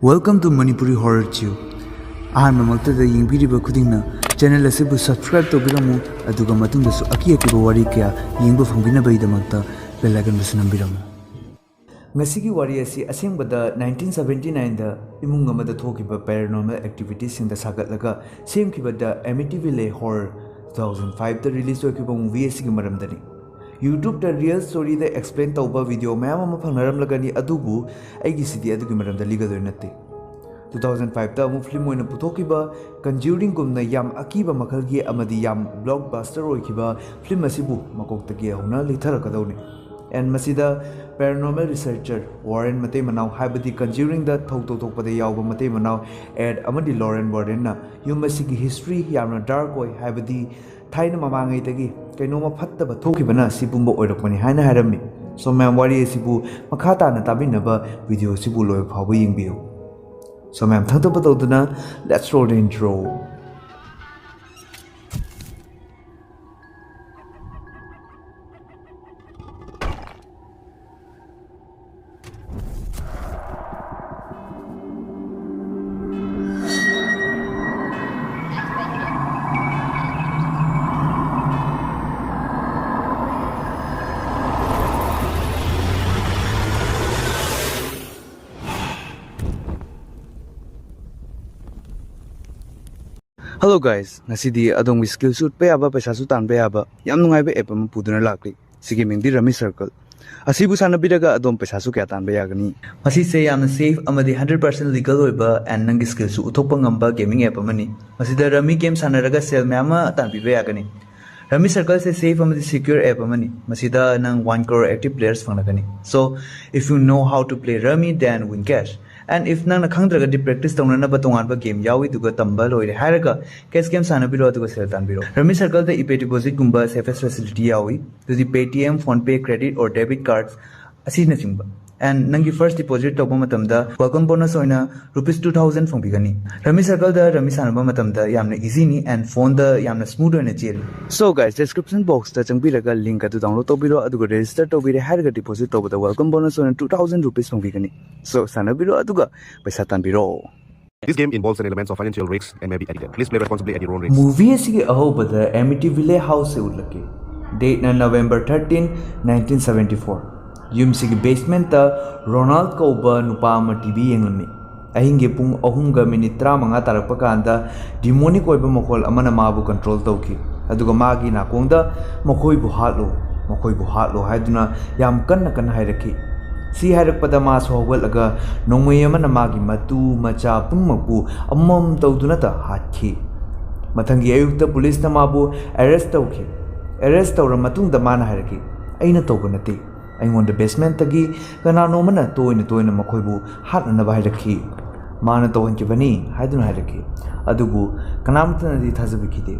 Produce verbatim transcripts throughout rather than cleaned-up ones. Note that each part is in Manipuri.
Welcome to Manipuri Horror Tube. ꯑꯍꯥꯟꯕꯃꯛꯇꯗ ꯌꯦꯡꯕꯤꯔꯤꯕ ꯈꯨꯗꯤꯡꯅ ꯆꯦꯅꯦꯜ ꯑꯁꯤꯕꯨ ꯁꯕꯁꯀ꯭ꯔꯥꯏꯕ ꯇꯧꯕꯤꯔꯝꯃꯨ, ꯑꯗꯨꯒ ꯃꯇꯨꯡꯗꯁꯨ ꯑꯀꯤ ꯑꯀꯤꯕ ꯋꯥꯔꯤ ꯀꯌꯥ ꯌꯦꯡꯕ ꯐꯪꯕꯤꯅꯕꯒꯤꯗꯃꯛꯇ ꯕꯦꯜ ꯑꯥꯏꯀꯟꯕꯨꯁꯨ ꯅꯝꯕꯤꯔꯝꯃꯨ꯫ ꯉꯁꯤꯒꯤ ꯋꯥꯔꯤ ꯑꯁꯤ ꯑꯁꯦꯡꯕꯗ ꯅꯥꯏꯟꯇꯤꯟ ꯁꯕꯦꯟꯇꯤ ꯅꯥꯏꯟꯗ ꯏꯃꯨꯡ ꯑꯃꯗ ꯊꯣꯛꯈꯤꯕ ꯄꯦꯔꯥꯅꯣꯔꯃꯦꯜ ꯑꯦꯛꯇꯤꯚꯤꯇꯤꯁꯁꯤꯡꯗ ꯁꯥꯒꯠꯂꯒ ꯁꯦꯝꯈꯤꯕ ꯗ ꯑꯦꯃꯤꯇꯤꯚꯤꯂꯦ ꯍꯣꯔꯔ ꯇꯨ ꯊꯥꯎꯖꯟ ꯐꯥꯏꯚꯇ ꯔꯤꯂꯤꯁ ꯑꯣꯏꯈꯤꯕ ꯃꯨꯚꯤ ꯑꯁꯤꯒꯤ ꯃꯔꯝꯗꯅꯤ꯫ ꯌꯨꯇ꯭ꯌꯨꯕꯇ ꯔꯤꯌꯦꯜ ꯁ꯭ꯇꯣꯔꯤꯗ ꯑꯦꯛꯁꯄ꯭ꯂꯦꯟ ꯇꯧꯕ ꯚꯤꯗꯤꯑꯣ ꯃꯌꯥꯝ ꯑꯃ ꯐꯪꯅꯔꯝꯂꯒꯅꯤ, ꯑꯗꯨꯕꯨ ꯑꯩꯒꯤꯁꯤꯗꯤ ꯑꯗꯨꯒꯤ ꯃꯔꯝꯗ ꯂꯤꯒꯗꯣꯏ ꯅꯠꯇꯦ꯫ ꯇꯨ ꯊꯥꯎꯖꯟ ꯐꯥꯏꯚꯇ ꯑꯃꯨꯛ ꯐꯤꯂꯝ ꯑꯣꯏꯅ ꯄꯨꯊꯣꯛꯈꯤꯕ ꯀꯟꯖ꯭ꯌꯨꯔꯤꯡꯒꯨꯝꯅ ꯌꯥꯝ ꯑꯀꯤꯕ ꯃꯈꯜꯒꯤ ꯑꯃꯗꯤ ꯌꯥꯝ ꯕ꯭ꯂꯣꯛꯕꯥꯁꯇꯔ ꯑꯣꯏꯈꯤꯕ ꯐꯤꯂꯝ ꯑꯁꯤꯕꯨ ꯃꯀꯣꯛꯇꯒꯤ ꯍꯧꯅ ꯂꯤꯊꯔꯛꯀꯗꯧꯅꯤ꯫ ꯑꯦꯟ ꯃꯁꯤꯗ ꯄꯦꯔꯥꯅꯣꯔꯃꯦꯜ ꯔꯤꯁꯔꯆꯔ ꯋꯥꯔꯦꯟ ꯃꯇꯩ ꯃꯅꯥꯎ, ꯍꯥꯏꯕꯗꯤ ꯀꯟꯖ꯭ꯌꯨꯔꯤꯡꯗ ꯊꯧ ꯇꯧꯊꯣꯛꯄꯗ ꯌꯥꯎꯕ ꯃꯇꯩ ꯃꯅꯥꯎ ꯑꯦꯗ ꯑꯃꯗꯤ ꯂꯣꯔꯦꯟ ꯋꯥꯔꯦꯟꯅ ꯌꯨꯝ ꯑꯁꯤꯒꯤ ꯍꯤꯁꯇ꯭ꯔꯤ ꯌꯥꯝꯅ ꯗꯥꯔꯛ ꯑꯣꯏ, ꯍꯥꯏꯕꯗꯤ ꯊꯥꯏꯅ ꯃꯃꯥꯡꯉꯩꯗꯒꯤ ꯀꯩꯅꯣꯝꯃ ꯐꯠꯇꯕ ꯊꯣꯛꯈꯤꯕꯅ ꯁꯤ ꯄꯨꯝꯕ ꯑꯣꯏꯔꯛꯄꯅꯤ ꯍꯥꯏꯅ ꯍꯥꯏꯔꯝꯃꯤ꯫ ꯁꯣ ꯃꯌꯥꯝ, ꯋꯥꯔꯤ ꯑꯁꯤꯕꯨ ꯃꯈꯥ ꯇꯥꯅ ꯇꯥꯕꯤꯅꯕ ꯚꯤꯗꯤꯑꯣ ꯑꯁꯤꯕꯨ ꯂꯣꯏꯕ ꯐꯥꯎꯕ ꯌꯦꯡꯕꯤꯌꯨ꯫ ꯁꯣ ꯃꯌꯥꯝ, ꯊꯛꯇꯄ ꯇꯧꯗꯨꯅ, let's roll the intro. Hello guys, ꯉꯁꯤꯗꯤ ꯑꯗꯣꯝꯒꯤ ꯁ꯭ꯀꯤꯜꯁꯨ ꯎꯠꯄ ꯌꯥꯕ, ꯄꯩꯁꯥꯁꯨ ꯇꯥꯟꯕ ꯌꯥꯕ ꯌꯥꯝ ꯅꯨꯡꯉꯥꯏꯕ ꯑꯦꯞ ꯑꯃ ꯄꯨꯗꯨꯅ ꯂꯥꯛꯂꯤ꯫ ꯁꯤꯒꯤ ꯃꯤꯡꯗꯤ ꯔꯃꯤ ꯁꯔꯀꯜ꯫ ꯑꯁꯤꯕꯨ ꯁꯥꯟꯅꯕꯤꯔꯒ ꯑꯗꯣꯝ ꯄꯩꯁꯥꯁꯨ ꯀꯌꯥ ꯇꯥꯟꯕ ꯌꯥꯒꯅꯤ? ꯃꯁꯤꯁꯦ ꯌꯥꯝꯅ ꯁꯦꯐ ꯑꯃꯗꯤ ꯍꯟꯗ꯭ꯔꯦꯠ ꯄꯥꯔꯁꯦꯟ ꯂꯤꯒꯜ ꯑꯣꯏꯕ ꯑꯦꯟ ꯅꯪꯒꯤ ꯁ꯭ꯀꯤꯜꯁꯨ ꯎꯠꯊꯣꯛꯄ ꯉꯝꯕ ꯒꯦꯃꯤꯡ ꯑꯦꯞ ꯑꯃꯅꯤ꯫ ꯃꯁꯤꯗ ꯔꯃꯤ ꯒꯦꯝ ꯁꯥꯟꯅꯔꯒ ꯁꯦꯜ ꯃꯌꯥꯝ ꯑꯃ ꯇꯥꯟꯕꯤꯕ ꯌꯥꯒꯅꯤ꯫ ꯔꯃꯤ ꯁꯔꯀꯜꯁꯦ ꯁꯦꯐ ꯑꯃꯗꯤ ꯁꯦꯀ꯭ꯌꯨꯔ ꯑꯦꯞ ꯑꯃꯅꯤ꯫ ꯃꯁꯤꯗ ꯅꯪ ꯋꯥꯟ ꯀ꯭ꯔꯣꯔ ꯑꯦꯛꯇꯤꯚ ꯄ꯭ꯂꯦꯌꯔꯁ ꯐꯪꯂꯛꯀꯅꯤ꯫ So, if you know how to play Rummy, then win cash. And if ꯅꯪꯅ ꯈꯪꯗ꯭ꯔꯒꯗꯤ ꯄ꯭ꯔꯦꯛꯇꯤꯁ ꯇꯧꯅꯅꯕ ꯇꯣꯉꯥꯟꯕ ꯒꯦꯝ ꯌꯥꯎꯏ, ꯑꯗꯨꯒ ꯇꯝꯕ ꯂꯣꯏꯔꯦ ꯍꯥꯏꯔꯒ ꯀꯦꯁ ꯒꯦꯝ ꯁꯥꯟꯅꯕꯤꯔꯣ, ꯑꯗꯨꯒ ꯁꯦꯜ ꯇꯥꯟꯕꯤꯔꯣ꯫ ꯔꯃꯤ ꯁꯔꯀꯜꯗ ꯏꯄꯦ ꯗꯤꯄꯣꯖꯤꯠꯀꯨꯝꯕ ꯁꯦꯐꯦꯁ ꯐꯦꯁꯤꯂꯤꯇꯤ ꯌꯥꯎꯏ꯫ ꯑꯗꯨꯗꯤ Paytm, PhonePe, credit or debit cards ꯑꯁꯤꯅꯆꯤꯡꯕ꯫ And ꯅꯪꯒꯤ first deposit ꯇꯧꯕ ꯃꯇꯝꯗ welcome bonus ꯑꯣꯏꯅ rupees two thousand ꯐꯪꯕꯤꯒꯅꯤ. Rummy Circle ꯗ Rummy ꯁꯥꯟꯅꯕ ꯃꯇꯝꯗ ꯌꯥꯝꯅ easy ꯅꯤ and phone ꯗ ꯌꯥꯝꯅ smooth ꯑꯣꯏꯅ ꯆꯦꯜꯂꯤ. So guys, description box ꯇ ꯆꯪꯕꯤꯔꯒ link ꯑꯗꯨ download ꯇꯧꯕꯤꯔꯣ, ꯑꯗꯨꯒ register ꯇꯧꯕꯤꯔꯦ ꯍꯥꯏꯔꯒ deposit ꯇꯧꯕꯗ welcome bonus ꯑꯣꯏꯅ two thousand rupees ꯐꯪꯕꯤꯒꯅꯤ. So ꯁꯥꯟꯅꯕꯤꯔꯣ ꯑꯗꯨꯒ ꯄꯩꯁꯥ ꯇꯥꯟꯕꯤꯔꯣ. This game involves an elements of financial risks and may be addictive. Please play responsibly at your own risk. Movie ꯑꯁꯤꯒꯤ ꯑꯍꯧꯕꯗ Amityville house ꯁꯦ ꯎꯠꯂꯛꯀꯦ꯫ Date ꯅ November thirteen, nineteen seventy four꯫ ꯌꯨꯝꯁꯤꯒꯤ basement ꯇ ꯔꯣꯅꯥꯜꯗ ꯀꯧꯕ ꯅꯨꯄꯥ ꯑꯃ T V ꯌꯦꯡꯂꯝꯃꯤ꯫ ꯑꯍꯤꯡꯒꯤ ꯄꯨꯡ ꯑꯍꯨꯝꯒ minute ꯇꯔꯥꯃꯉꯥ ꯇꯥꯔꯛꯄ ꯀꯥꯟꯗ demonic ꯑꯣꯏꯕ ꯃꯈꯣꯜ ꯑꯃꯅ ꯃꯥꯕꯨ control ꯇꯧꯈꯤ, ꯑꯗꯨꯒ ꯃꯥꯒꯤ ꯅꯥꯀꯣꯡꯗ "ꯃꯈꯣꯏꯕꯨ ꯍꯥꯠꯂꯨ, ꯃꯈꯣꯏꯕꯨ ꯍꯥꯠꯂꯨ" ꯍꯥꯏꯗꯨꯅ ꯌꯥꯝ ꯀꯟꯅ ꯀꯟꯅ ꯍꯥꯏꯔꯛꯈꯤ꯫ ꯁꯤ ꯍꯥꯏꯔꯛꯄꯗ ꯃꯥꯁꯨ ꯍꯧꯒꯠꯂꯒ ꯅꯣꯡꯃꯩ ꯑꯃꯅ ꯃꯥꯒꯤ ꯃꯇꯨ ꯃꯆꯥ ꯄꯨꯝꯅꯃꯛꯄꯨ ꯑꯃꯃꯝ ꯇꯧꯗꯨꯅꯇ ꯍꯥꯠꯈꯤ꯫ ꯃꯊꯪꯒꯤ ꯑꯌꯨꯛꯇ ꯄꯨꯂꯤꯁꯅ ꯃꯥꯕꯨ arrest ꯇꯧꯈꯤ꯫ Arrest ꯇꯧꯔ ꯃꯇꯨꯡꯗ ꯃꯥꯅ ꯍꯥꯏꯔꯛꯈꯤ, "ꯑꯩꯅ ꯇꯧꯕ ꯅꯠꯇꯦ꯫ ꯑꯩꯉꯣꯟꯗ basement ꯇꯒꯤ ꯀꯅꯥꯅꯣꯃꯅ ꯇꯣꯏꯅ ꯇꯣꯏꯅ ꯃꯈꯣꯏꯕꯨ ꯍꯥꯠꯅꯅꯕ ꯍꯥꯏꯔꯛꯈꯤ꯫ ꯃꯥꯅ ꯇꯧꯍꯟꯈꯤꯕꯅꯤ" ꯍꯥꯏꯗꯨꯅ ꯍꯥꯏꯔꯛꯈꯤ꯫ ꯑꯗꯨꯕꯨ ꯀꯅꯥꯝꯇꯅꯗꯤ ꯊꯥꯖꯕꯤꯈꯤꯗꯦ꯫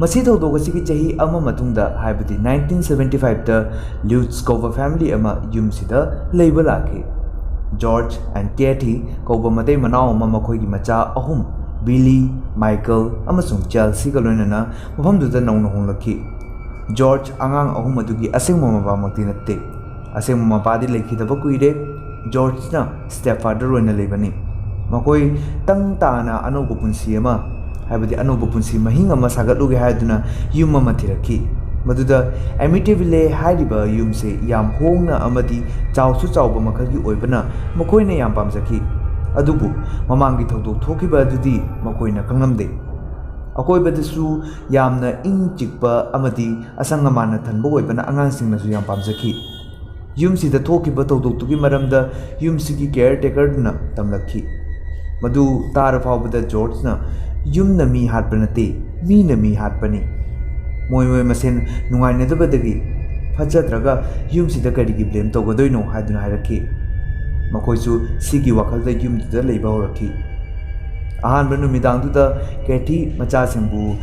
ꯃꯁꯤ ꯊꯧꯗꯣꯛ ꯑꯁꯤꯒꯤ ꯆꯍꯤ ꯑꯃ ꯃꯇꯨꯡꯗ, ꯍꯥꯏꯕꯗꯤ nineteen seventy five ꯇ, ꯂ꯭ꯌꯨꯠꯁ ꯀꯧꯕ family ꯑꯃ ꯌꯨꯝꯁꯤꯗ ꯂꯩꯕ ꯂꯥꯛꯈꯤ꯫ George and Katie ꯀꯧꯕ ꯃꯇꯩ ꯃꯅꯥꯎ ꯑꯃ, ꯃꯈꯣꯏꯒꯤ ꯃꯆꯥ ꯑꯍꯨꯝ, ꯕꯤꯂꯤ, ꯃꯥꯏꯀꯜ ꯑꯃꯁꯨꯡ ꯆꯦꯜꯁꯤꯒ ꯂꯣꯏꯅꯅ ꯃꯐꯝꯗꯨꯗ ꯅꯧꯅ ꯍꯣꯡꯂꯛꯈꯤ꯫ ꯖꯣꯔꯖ ꯑꯉꯥꯡ ꯑꯍꯨꯝ ꯑꯗꯨꯒꯤ ꯑꯁꯦꯡꯕ ꯃꯄꯥꯃꯛꯇꯤ ꯅꯠꯇꯦ꯫ ꯑꯁꯦꯡꯕ ꯃꯄꯥꯗꯤ ꯂꯩꯈꯤꯗꯕ ꯀꯨꯏꯔꯦ꯫ ꯖꯣꯔꯖꯅ stepfather ꯑꯣꯏꯅ ꯂꯩꯕꯅꯤ꯫ ꯃꯈꯣꯏ ꯇꯪ ꯇꯥꯅ ꯑꯅꯧꯕ ꯄꯨꯟꯁꯤ ꯑꯃ, ꯍꯥꯏꯕꯗꯤ ꯑꯅꯧꯕ ꯄꯨꯟꯁꯤ ꯃꯍꯤꯡ ꯑꯃ ꯁꯥꯒꯠꯂꯨꯒꯦ ꯍꯥꯏꯗꯨꯅ ꯌꯨꯝ ꯑꯃ ꯊꯤꯔꯛꯈꯤ꯫ ꯃꯗꯨꯗ Amityville ꯍꯥꯏꯔꯤꯕ ꯌꯨꯝꯁꯦ ꯌꯥꯝ ꯍꯣꯡꯅ ꯑꯃꯗꯤ ꯆꯥꯎꯁꯨ ꯆꯥꯎꯕ ꯃꯈꯜꯒꯤ ꯑꯣꯏꯕꯅ ꯃꯈꯣꯏꯅ ꯌꯥꯝ ꯄꯥꯝꯖꯈꯤ꯫ ꯑꯗꯨꯕꯨ ꯃꯃꯥꯡꯒꯤ ꯊꯧꯗꯣꯛ ꯊꯣꯛꯈꯤꯕ ꯑꯗꯨꯗꯤ ꯃꯈꯣꯏꯅ ꯈꯪꯂꯝꯗꯦ꯫ ꯑꯀꯣꯏꯕꯗꯁꯨ ꯌꯥꯝꯅ ꯏꯪ ꯆꯤꯛꯄ ꯑꯃꯗꯤ ꯑꯁꯪ ꯑꯃꯥꯟꯅ ꯊꯟꯕ ꯑꯣꯏꯕꯅ ꯑꯉꯥꯡꯁꯤꯡꯅꯁꯨ ꯌꯥꯝ ꯄꯥꯝꯖꯈꯤ꯫ ꯌꯨꯝꯁꯤꯗ ꯊꯣꯛꯈꯤꯕ ꯊꯧꯗꯣꯛꯇꯨꯒꯤ ꯃꯔꯝꯗ ꯌꯨꯝꯁꯤꯒꯤ caretaker ꯗꯨꯅ ꯇꯝꯂꯛꯈꯤ꯫ ꯃꯗꯨ ꯇꯥꯔ ꯐꯥꯎꯕꯗ ꯖꯣꯔꯖꯅ, "ꯌꯨꯝꯅ ꯃꯤ ꯍꯥꯠꯄ ꯅꯠꯇꯦ, ꯃꯤꯅ ꯃꯤ ꯍꯥꯠꯄꯅꯤ꯫ ꯃꯣꯏ ꯃꯣꯏ ꯃꯁꯦꯟ ꯅꯨꯡꯉꯥꯏꯅꯗꯕꯗꯒꯤ ꯐꯠꯖꯗ꯭ꯔꯒ ꯌꯨꯝꯁꯤꯗ ꯀꯔꯤꯒꯤ blame ꯇꯧꯒꯗꯣꯏꯅꯣ?" ꯍꯥꯏꯗꯨꯅ ꯍꯥꯏꯔꯛꯈꯤ꯫ ꯃꯈꯣꯏꯁꯨ ꯁꯤꯒꯤ ꯋꯥꯈꯜꯗ ꯌꯨꯝꯗꯨꯗ ꯂꯩꯕ ꯍꯧꯔꯛꯈꯤ꯫ ꯑꯍꯥꯟꯕ ꯅꯨꯃꯤꯗꯥꯡꯗꯨꯗ ꯀꯦꯊꯤ ꯃꯆꯥꯁꯤꯡꯕꯨ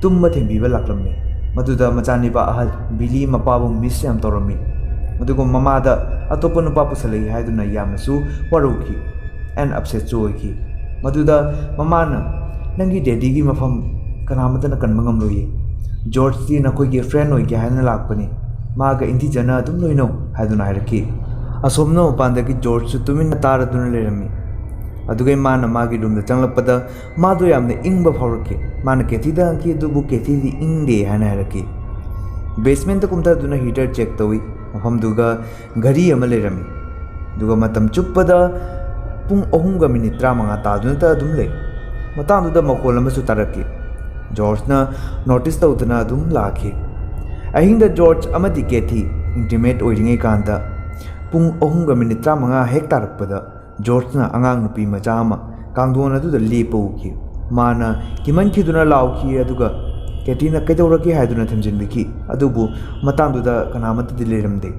ꯇꯨꯝꯕ ꯊꯦꯝꯕꯤꯕ ꯂꯥꯛꯂꯝꯃꯤ꯫ ꯃꯗꯨꯗ ꯃꯆꯥꯅꯤꯄꯥ ꯑꯍꯜ ꯕꯤꯂꯤ ꯃꯄꯥꯕꯨ miss ꯌꯥꯝ ꯇꯧꯔꯝꯃꯤ꯫ ꯑꯗꯨꯒ ꯃꯃꯥꯗ ꯑꯇꯣꯞꯄ ꯅꯨꯄꯥ ꯄꯨꯁꯜꯂꯛꯏ ꯍꯥꯏꯗꯨꯅ ꯌꯥꯝꯅꯁꯨ ꯋꯥꯔꯧꯈꯤ꯫ ꯑꯦꯟ ꯑꯞꯁꯦꯠꯁꯨ ꯑꯣꯏꯈꯤ꯫ ꯃꯗꯨꯗ ꯃꯃꯥꯅ, "ꯅꯪꯒꯤ ꯗꯦꯗꯤꯒꯤ ꯃꯐꯝ ꯀꯅꯥꯃꯠꯇꯅ ꯀꯟꯕ ꯉꯝꯂꯣꯏꯌꯦ꯫ ꯖꯣꯔꯖꯇꯤ ꯅꯈꯣꯏꯒꯤ ꯐ꯭ꯔꯦꯟ ꯑꯣꯏꯒꯦ ꯍꯥꯏꯅ ꯂꯥꯛꯄꯅꯤ꯫ ꯃꯥꯒ ꯏꯟꯊꯤꯖꯅ ꯑꯗꯨꯝ ꯂꯣꯏꯅꯧ" ꯍꯥꯏꯗꯨꯅ ꯍꯥꯏꯔꯛꯈꯤ꯫ ꯑꯁꯣꯝꯅ ꯃꯄꯥꯟꯗꯒꯤ ꯖꯣꯔꯖꯁꯨ ꯇꯨꯃꯤꯟꯅ ꯇꯥꯔꯗꯨꯅ ꯂꯩꯔꯝꯃꯤ꯫ ꯑꯗꯨꯒ ꯃꯥꯅ ꯃꯥꯒꯤ ꯔꯨꯝꯗ ꯆꯪꯂꯛꯄꯗ ꯃꯥꯗꯣ ꯌꯥꯝꯅ ꯏꯪꯕ ꯐꯥꯎꯔꯛꯈꯤ꯫ ꯃꯥꯅ ꯀꯦꯊꯤꯗ ꯍꯪꯈꯤ, ꯑꯗꯨꯕꯨ ꯀꯦꯊꯤꯗꯤ ꯏꯪꯗꯦ ꯍꯥꯏꯅ ꯍꯥꯏꯔꯛꯈꯤ꯫ ꯕꯦꯁꯃꯦꯟꯠꯇ ꯀꯨꯝꯊꯗꯨꯅ ꯍꯤꯇꯔ ꯆꯦꯛ ꯇꯧꯏ꯫ ꯃꯐꯝꯗꯨꯒ ꯘꯔꯤ ꯑꯃ ꯂꯩꯔꯝꯃꯤ꯫ ꯑꯗꯨꯒ ꯃꯇꯝ ꯆꯨꯞꯄꯗ ꯄꯨꯡ ꯑꯍꯨꯝꯒ ꯃꯤꯅꯤꯠ ꯇꯔꯥꯃꯉꯥ ꯇꯥꯗꯨꯅꯇ ꯑꯗꯨꯝ ꯂꯩ꯫ ꯃꯇꯥꯡꯗꯨꯗ ꯃꯈꯣꯜ ꯑꯃꯁꯨ ꯇꯥꯔꯛꯈꯤ꯫ ꯖꯣꯔꯖꯅ ꯅꯣꯇꯤꯁ ꯇꯧꯗꯅ ꯑꯗꯨꯝ ꯂꯥꯛꯈꯤ꯫ ꯑꯍꯤꯡꯗ ꯖꯣꯔꯖ ꯑꯃꯗꯤ ꯀꯦꯊꯤ ꯏꯟꯇꯤꯃꯦꯠ ꯑꯣꯏꯔꯤꯉꯩ ꯀꯥꯟꯗ ꯄꯨꯡ ꯑꯍꯨꯝꯒ ꯃꯤꯅꯤꯠ ꯇꯔꯥꯃꯉꯥ ꯍꯦꯛ ꯇꯥꯔꯛꯄꯗ ꯖꯣꯔꯖꯅ ꯑꯉꯥꯡ ꯅꯨꯄꯤ ꯃꯆꯥ ꯑꯃ ꯀꯥꯡꯊꯣꯟ ꯑꯗꯨꯗ ꯂꯦꯞꯄ ꯎꯈꯤ꯫ ꯃꯥꯅ ꯀꯤꯃꯟꯈꯤꯗꯨꯅ ꯂꯥꯎꯈꯤ, ꯑꯗꯨꯒ ꯀꯦꯊꯤꯅ ꯀꯩꯗꯧꯔꯒꯦ ꯍꯥꯏꯗꯨꯅ ꯊꯦꯝꯖꯤꯟꯕꯤꯈꯤ꯫ ꯑꯗꯨꯕꯨ ꯃꯇꯥꯡꯗꯨꯗ ꯀꯅꯥꯃꯠꯇꯗꯤ ꯂꯩꯔꯝꯗꯦ꯫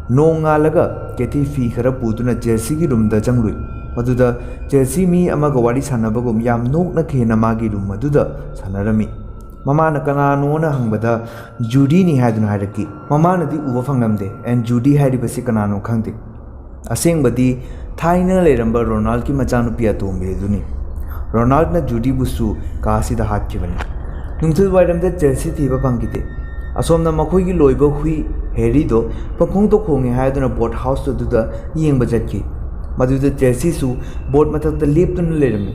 ꯅꯣꯡꯉꯥꯜꯂꯒ ꯀꯦꯊꯤ ꯐꯤ ꯈꯔ ꯄꯨꯗꯨꯅ ꯆꯦꯜꯁꯤꯒꯤ ꯔꯨꯝꯗ ꯆꯪꯂꯨꯏ꯫ ꯃꯗꯨꯗ ꯆꯦꯜꯁꯤ ꯃꯤ ꯑꯃꯒ ꯋꯥꯔꯤ ꯁꯥꯟꯅꯕꯒꯨꯝ ꯌꯥꯝ ꯅꯣꯛꯅ ꯈꯦꯅ ꯃꯥꯒꯤ ꯔꯨꯝ ꯑꯗꯨꯗ ꯁꯥꯟꯅꯔꯝꯃꯤ꯫ ꯃꯃꯥꯅ ꯀꯅꯥꯅꯣꯅ ꯍꯪꯕꯗ ꯖꯨꯗꯤꯅꯤ ꯍꯥꯏꯗꯨꯅ ꯍꯥꯏꯔꯛꯈꯤ꯫ ꯃꯃꯥꯅꯗꯤ ꯎꯕ ꯐꯪꯂꯝꯗꯦ, ꯑꯦꯟ ꯖꯨꯗꯤ ꯍꯥꯏꯔꯤꯕꯁꯤ ꯀꯅꯥꯅꯣ ꯈꯪꯗꯦ꯫ ꯑꯁꯦꯡꯕꯗꯤ ꯊꯥꯏꯅ ꯂꯩꯔꯝꯕ ꯔꯣꯅꯥꯜꯗꯀꯤ ꯃꯆꯥꯅꯨꯄꯤ ꯑꯇꯣꯝꯕꯤ ꯑꯗꯨꯅꯤ꯫ ꯔꯣꯅꯥꯜꯗꯅ ꯖꯨꯗꯤꯕꯨꯁꯨ ꯀꯥ ꯑꯁꯤꯗ ꯍꯥꯠꯈꯤꯕꯅꯤ꯫ ꯅꯨꯡꯊꯤꯜ ꯋꯥꯏꯔꯝꯗ ꯆꯦꯜꯁꯤ ꯊꯤꯕ ꯐꯪꯈꯤꯗꯦ꯫ ꯑꯁꯣꯝꯅ ꯃꯈꯣꯏꯒꯤ ꯂꯣꯏꯕ ꯍꯨꯏ ꯍꯦꯔꯤꯗꯣ ꯄꯪꯈꯣꯡꯗ ꯈꯣꯡꯉꯤ ꯍꯥꯏꯗꯨꯅ ꯕꯣꯠ ꯍꯥꯎꯁ ꯑꯗꯨꯗ ꯌꯦꯡꯕ ꯆꯠꯈꯤ꯫ ꯃꯗꯨꯗ ꯆꯦꯜꯁꯤꯁꯨ ꯕꯣꯠ ꯃꯊꯛꯇ ꯂꯦꯞꯇꯨꯅ ꯂꯩꯔꯝꯃꯤ꯫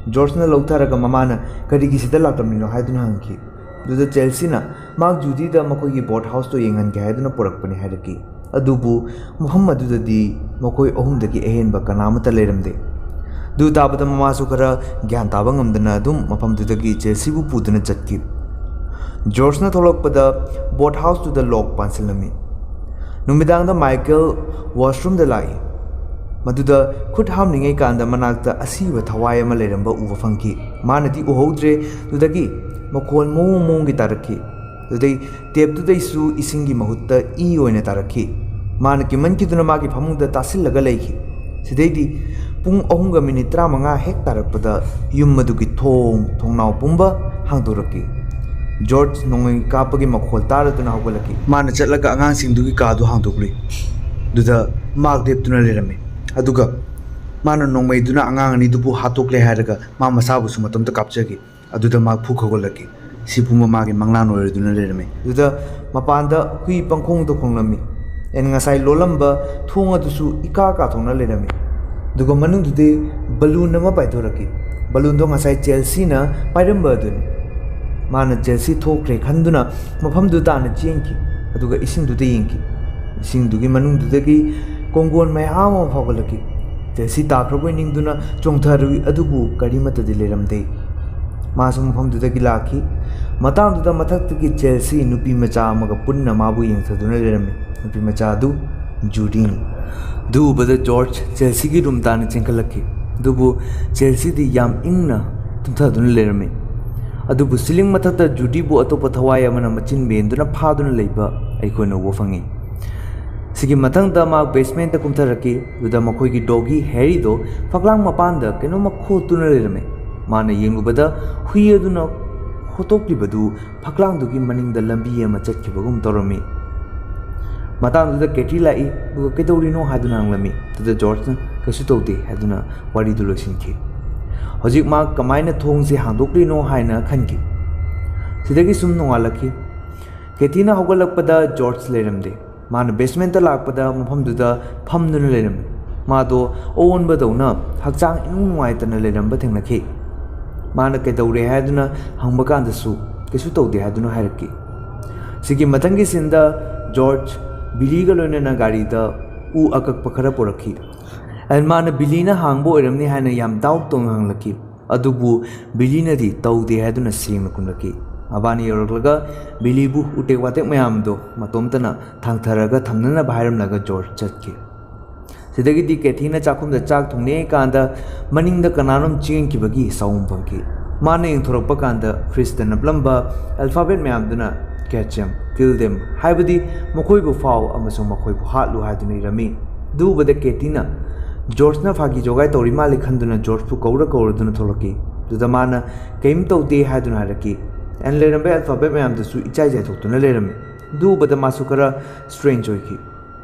ꯖꯣꯔꯖꯅ ꯂꯧꯊꯔꯒ ꯃꯃꯥꯅ ꯀꯔꯤꯒꯤ ꯁꯤꯗ ꯂꯥꯛꯂꯝꯃꯤꯅꯣ ꯍꯥꯏꯗꯨꯅ ꯍꯪꯈꯤ꯫ ꯑꯗꯨꯗ ꯆꯦꯜꯁꯤꯅ ꯃꯍꯥꯛ ꯖꯨꯗꯤꯗ ꯃꯈꯣꯏꯒꯤ ꯕꯣꯠ ꯍꯥꯎꯁꯇꯣ ꯌꯦꯡꯍꯟꯒꯦ ꯍꯥꯏꯗꯨꯅ ꯄꯨꯔꯛꯄꯅꯤ ꯍꯥꯏꯔꯛꯈꯤ꯫ ꯑꯗꯨꯕꯨ ꯃꯐꯝ ꯑꯗꯨꯗꯗꯤ ꯃꯈꯣꯏ ꯑꯍꯨꯝꯗꯒꯤ ꯑꯍꯦꯟꯕ ꯀꯅꯥꯃꯠꯇ ꯂꯩꯔꯝꯗꯦ꯫ ꯑꯗꯨ ꯇꯥꯕꯗ ꯃꯃꯥꯁꯨ ꯈꯔ ꯒ꯭ꯌꯥꯟ ꯇꯥꯕ ꯉꯝꯗꯅ ꯑꯗꯨꯝ ꯃꯐꯝꯗꯨꯗꯒꯤ ꯆꯦꯜꯁꯤꯕꯨ ꯄꯨꯗꯨꯅ ꯆꯠꯈꯤ꯫ ꯖꯣꯔꯖꯅ ꯊꯣꯛꯂꯛꯄꯗ ꯕꯣꯠ ꯍꯥꯎꯁꯇꯨꯗ ꯂꯣꯛ ꯄꯥꯟꯁꯤꯜꯂꯝꯃꯤ꯫ ꯅꯨꯃꯤꯗꯥꯡꯗ ꯃꯥꯏꯀꯦꯜ ꯋꯥꯁꯔꯨꯝꯗ ꯂꯥꯛꯏ꯫ ꯃꯗꯨꯗ ꯈꯨꯠ ꯍꯥꯝꯂꯤꯉꯩ ꯀꯥꯟꯗ ꯃꯅꯥꯛꯇ ꯑꯁꯤꯕ ꯊꯋꯥꯏ ꯑꯃ ꯂꯩꯔꯝꯕ ꯎꯕ ꯐꯪꯈꯤ꯫ ꯃꯥꯅꯗꯤ ꯎꯍꯧꯗ꯭ꯔꯦ꯫ ꯑꯗꯨꯗꯒꯤ ꯃꯈꯣꯜ ꯃꯑꯣꯡ ꯃꯑꯣꯡꯒꯤ ꯇꯥꯔꯛꯈꯤ꯫ ꯑꯗꯨꯗꯩ ꯇꯦꯞꯇꯨꯗꯩꯁꯨ ꯏꯁꯤꯡꯒꯤ ꯃꯍꯨꯠꯇ ꯏ ꯑꯣꯏꯅ ꯇꯥꯔꯛꯈꯤ꯫ ꯃꯥꯅ ꯀꯤꯃꯟꯈꯤꯗꯨꯅ ꯃꯥꯒꯤ ꯐꯃꯨꯡꯗ ꯇꯥꯁꯤꯜꯂꯒ ꯂꯩꯈꯤ꯫ ꯁꯤꯗꯩꯗꯤ ꯄꯨꯡ ꯑꯍꯨꯝꯒ ꯃꯤꯅꯤꯠ ꯇꯔꯥꯃꯉꯥ ꯍꯦꯛ ꯇꯥꯔꯛꯄꯗ ꯌꯨꯝ ꯑꯗꯨꯒꯤ ꯊꯣꯡ ꯊꯣꯡꯅꯥꯎ ꯄꯨꯝꯕ ꯍꯥꯡꯗꯣꯔꯛꯈꯤ꯫ ꯖꯣꯔꯖ ꯅꯣꯡꯃꯩ ꯀꯥꯞꯄꯒꯤ ꯃꯈꯣꯜ ꯇꯥꯔꯗꯨꯅ ꯍꯧꯒꯠꯂꯛꯈꯤ꯫ ꯃꯥꯅ ꯆꯠꯂꯒ ꯑꯉꯥꯡꯁꯤꯡꯗꯨꯒꯤ ꯀꯥꯗꯨ ꯍꯥꯡꯗꯣꯛꯂꯨꯏ꯫ ꯑꯗꯨꯗ ꯃꯥꯛ ꯂꯦꯞꯇꯨꯅ ꯂꯩꯔꯝꯃꯤ꯫ ꯑꯗꯨꯒ ꯃꯥꯅ ꯅꯣꯡꯃꯩꯗꯨꯅ ꯑꯉꯥꯡ ꯑꯅꯤꯗꯨꯕꯨ ꯍꯥꯠꯇꯣꯛꯂꯦ ꯍꯥꯏꯔꯒ ꯃꯥ ꯃꯁꯥꯕꯨꯁꯨ ꯃꯇꯣꯝꯇ ꯀꯥꯞꯆꯈꯤ꯫ ꯑꯗꯨꯗ ꯃꯥ ꯐꯨ ꯈꯧꯒꯠꯂꯛꯈꯤ꯫ ꯁꯤ ꯄꯨꯝꯕ ꯃꯥꯒꯤ ꯃꯪꯂꯥꯟ ꯑꯣꯏꯔꯗꯨꯅ ꯂꯩꯔꯝꯃꯤ꯫ ꯑꯗꯨꯗ ꯃꯄꯥꯟꯗ ꯍꯨꯏ ꯄꯪꯈꯣꯡꯗ ꯈꯣꯡꯂꯝꯃꯤ꯫ ꯑꯦꯟ ꯉꯁꯥꯏ ꯂꯣꯜꯂꯝꯕ ꯊꯣꯡ ꯑꯗꯨꯁꯨ ꯏꯀꯥ ꯀꯥꯊꯣꯛꯅ ꯂꯩꯔꯝꯃꯤ꯫ ꯑꯗꯨꯒ ꯃꯅꯨꯡꯗꯨꯗꯤ ꯕꯂꯨꯟ ꯑꯃ ꯄꯥꯏꯊꯣꯔꯛꯈꯤ꯫ ꯕꯂꯨꯟꯗꯣ ꯉꯁꯥꯏ ꯆꯦꯜꯁꯤꯅ ꯄꯥꯏꯔꯝꯕ ꯑꯗꯨꯅꯤ꯫ ꯃꯥꯅ ꯆꯦꯜꯁꯤ ꯊꯣꯛꯈ꯭ꯔꯦ ꯈꯟꯗꯨꯅ ꯃꯐꯝꯗꯨ ꯇꯥꯅ ꯆꯦꯟꯈꯤ꯫ ꯑꯗꯨꯒ ꯏꯁꯤꯡꯗꯨꯗ ꯌꯦꯡꯈꯤ꯫ ꯏꯁꯤꯡꯗꯨꯒꯤ ꯃꯅꯨꯡꯗꯨꯗꯒꯤ ꯀꯣꯡꯒꯣꯟ ꯃꯌꯥꯝ ꯑꯃ ꯐꯥꯎꯒꯠꯂꯛꯈꯤ꯫ ꯆꯦꯜꯁꯤ ꯇꯥꯈ꯭ꯔꯕꯣꯏ ꯅꯤꯡꯗꯨꯅ ꯆꯣꯡꯊꯔꯨꯏ, ꯑꯗꯨꯕꯨ ꯀꯔꯤꯃꯠꯇꯗꯤ ꯂꯩꯔꯝꯗꯦ꯫ ꯃꯥꯁꯨ ꯃꯐꯝꯗꯨꯗꯒꯤ ꯂꯥꯛꯈꯤ꯫ ꯃꯇꯥꯡꯗꯨꯗ ꯃꯊꯛꯇꯒꯤ ꯆꯦꯜꯁꯤ ꯅꯨꯄꯤ ꯃꯆꯥ ꯑꯃꯒ ꯄꯨꯟꯅ ꯃꯥꯕꯨ ꯌꯦꯡꯊꯗꯨꯅ ꯂꯩꯔꯝꯃꯤ꯫ ꯅꯨꯄꯤ ꯃꯆꯥ ꯑꯗꯨ ꯖꯨꯗꯤꯅꯤ꯫ ꯑꯗꯨ ꯎꯕꯗ ꯖꯣꯔꯖ ꯆꯦꯜꯁꯤꯒꯤ ꯔꯨꯝ ꯇꯥꯅ ꯆꯦꯟꯈꯠꯂꯛꯈꯤ꯫ ꯑꯗꯨꯕꯨ ꯆꯦꯜꯁꯤꯗꯤ ꯌꯥꯝ ꯏꯪꯅ ꯇꯨꯝꯊꯗꯨꯅ ꯂꯩꯔꯝꯃꯤ꯫ ꯑꯗꯨꯕꯨ ꯁꯤꯂꯤꯡ ꯃꯊꯛꯇ ꯖꯨꯗꯤꯕꯨ ꯑꯇꯣꯞꯄ ꯊꯋꯥꯏ ꯑꯃꯅ ꯃꯆꯤꯟ ꯃꯦꯟꯗꯨꯅ ꯐꯥꯗꯨꯅ ꯂꯩꯕ ꯑꯩꯈꯣꯏꯅ ꯎꯕ ꯐꯪꯉꯤ꯫ ꯁꯤꯒꯤ ꯃꯊꯪꯗ ꯃꯍꯥꯛ ꯕꯦꯁꯃꯦꯟꯇ ꯀꯨꯝꯊꯔꯛꯈꯤ꯫ ꯑꯗꯨꯗ ꯃꯈꯣꯏꯒꯤ ꯗꯣꯒꯤ ꯍꯦꯔꯤꯗꯣ ꯐꯛꯂꯥꯡ ꯃꯄꯥꯟꯗ ꯀꯩꯅꯣꯝꯃ ꯈꯣꯠꯇꯨꯅ ꯂꯩꯔꯝꯃꯤ꯫ ꯃꯥꯅ ꯌꯦꯡꯂꯨꯕꯗ ꯍꯨꯏ ꯑꯗꯨꯅ ꯈꯣꯠꯇꯣꯛꯂꯤꯕꯗꯨ ꯐꯛꯂꯥꯡꯗꯨꯒꯤ ꯃꯅꯤꯡꯗ ꯂꯝꯕꯤ ꯑꯃ ꯆꯠꯈꯤꯕꯒꯨꯝ ꯇꯧꯔꯝꯃꯤ꯫ ꯃꯇꯥꯡꯗꯨꯗ ꯀꯦꯇꯤ ꯂꯥꯛꯏ, ꯑꯗꯨꯒ "ꯀꯩꯗꯧꯔꯤꯅꯣ?" ꯍꯥꯏꯗꯨꯅ ꯍꯪꯂꯝꯃꯤ꯫ ꯑꯗꯨꯗ ꯖꯣꯔꯖꯅ "ꯀꯩꯁꯨ ꯇꯧꯗꯦ" ꯍꯥꯏꯗꯨꯅ ꯋꯥꯔꯤꯗꯨ ꯂꯣꯏꯁꯤꯟꯈꯤ꯫ ꯍꯧꯖꯤꯛ ꯃꯥ ꯀꯃꯥꯏꯅ ꯊꯣꯡꯁꯦ ꯍꯥꯡꯗꯣꯛꯂꯤꯅꯣ ꯍꯥꯏꯅ ꯈꯟꯈꯤ꯫ ꯁꯤꯗꯒꯤ ꯁꯨꯝ ꯅꯣꯡꯉꯥꯜꯂꯛꯈꯤ꯫ ꯀꯦꯇꯤꯅ ꯍꯧꯒꯠꯂꯛꯄꯗ ꯖꯣꯔꯖ ꯂꯩꯔꯝꯗꯦ꯫ ꯃꯥꯅ ꯕꯦꯁꯃꯦꯟꯇ ꯂꯥꯛꯄꯗ ꯃꯐꯝꯗꯨꯗ ꯐꯝꯗꯨꯅ ꯂꯩꯔꯝꯃꯤ꯫ ꯃꯥꯗꯣ ꯑꯑꯣꯟꯕꯗꯧꯅ ꯍꯛꯆꯥꯡ ꯏꯅꯨꯡ ꯅꯨꯡꯉꯥꯏꯇꯅ ꯂꯩꯔꯝꯕ ꯊꯦꯡꯅꯈꯤ꯫ ꯃꯥꯅ "ꯀꯩꯗꯧꯔꯦ?" ꯍꯥꯏꯗꯨꯅ ꯍꯪꯕ ꯀꯥꯟꯗꯁꯨ "ꯀꯩꯁꯨ ꯇꯧꯗꯦ" ꯍꯥꯏꯗꯨꯅ ꯍꯥꯏꯔꯛꯈꯤ꯫ ꯁꯤꯒꯤ ꯃꯊꯪꯒꯤ ꯁꯤꯟꯗ ꯖꯣꯔꯖ ꯕꯤꯂꯤꯒ ꯂꯣꯏꯅꯅ ꯒꯥꯔꯤꯗ ꯎ ꯑꯀꯛꯄ ꯈꯔ ꯄꯨꯔꯛꯈꯤ꯫ ꯑꯦꯟ ꯃꯥꯅ ꯕꯤꯂꯤꯅ ꯍꯥꯡꯕ ꯑꯣꯏꯔꯝꯅꯤ ꯍꯥꯏꯅ ꯌꯥꯝ ꯗꯥꯎꯠ ꯇꯧꯅ ꯍꯪꯂꯛꯈꯤ꯫ ꯑꯗꯨꯕꯨ ꯕꯤꯂꯤꯅꯗꯤ "ꯇꯧꯗꯦ" ꯍꯥꯏꯗꯨꯅ ꯁꯦꯡꯅ ꯈꯨꯝꯂꯛꯈꯤ꯫ ꯃꯕꯥꯅꯤ ꯌꯧꯔꯛꯂꯒ ꯕꯤꯂꯤꯕꯨ ꯎꯇꯦꯛ ꯋꯥꯇꯦꯛ ꯃꯌꯥꯝꯗꯣ ꯃꯇꯣꯝꯇꯅ ꯊꯥꯡꯊꯔꯒ ꯊꯝꯅꯅꯕ ꯍꯥꯏꯔꯝꯂꯒ ꯖꯣꯔꯖ ꯆꯠꯈꯤ꯫ ꯁꯤꯗꯒꯤꯗꯤ ꯀꯦꯊꯤꯅ ꯆꯥꯛꯈꯨꯝꯗ ꯆꯥꯛ ꯊꯣꯡꯂꯤꯉꯩ ꯀꯥꯟꯗ ꯃꯅꯤꯡꯗ ꯀꯅꯥꯅꯣꯝ ꯆꯦꯟꯈꯤꯕꯒꯤ ꯁꯥꯎꯝ ꯐꯪꯈꯤ꯫ ꯃꯥꯅ ꯌꯦꯡꯊꯣꯔꯛꯄ ꯀꯥꯟꯗ ꯐ꯭ꯔꯤꯖꯇ ꯅꯞꯂꯝꯕ ꯑꯜꯐꯥꯕꯦꯠ ꯃꯌꯥꯝꯗꯨꯅ "Catch them, kill them" ꯍꯥꯏꯕꯗꯤ "ꯃꯈꯣꯏꯕꯨ ꯐꯥꯎ ꯑꯃꯁꯨꯡ ꯃꯈꯣꯏꯕꯨ ꯍꯥꯠꯂꯨ" ꯍꯥꯏꯗꯨꯅ ꯏꯔꯝꯃꯤ꯫ ꯑꯗꯨ ꯎꯕꯗ ꯀꯦꯊꯤꯅ ꯖꯣꯔꯖꯅ ꯐꯥꯒꯤ ꯖꯣꯒꯥꯏ ꯇꯧꯔꯤ ꯃꯥꯜꯂꯤ ꯈꯟꯗꯨꯅ ꯖꯣꯔꯖꯄꯨ ꯀꯧꯔ ꯀꯧꯔꯗꯨꯅ ꯊꯣꯛꯂꯛꯈꯤ꯫ ꯑꯗꯨꯗ ꯃꯥꯅ "ꯀꯩꯝ ꯇꯧꯗꯦ" ꯍꯥꯏꯗꯨꯅ ꯍꯥꯏꯔꯛꯈꯤ꯫ ꯑꯦꯟ ꯂꯩꯔꯝꯕ ꯑꯜꯐꯥꯕꯦꯠ ꯃꯌꯥꯝꯗꯨꯁꯨ ꯏꯆꯥꯏ ꯆꯥꯏꯊꯣꯛꯇꯨꯅ ꯂꯩꯔꯝꯃꯤ꯫ ꯑꯗꯨ ꯎꯕꯗ ꯃꯥꯁꯨ ꯈꯔ ꯁ꯭ꯇ꯭ꯔꯦꯟꯖ ꯑꯣꯏꯈꯤ꯫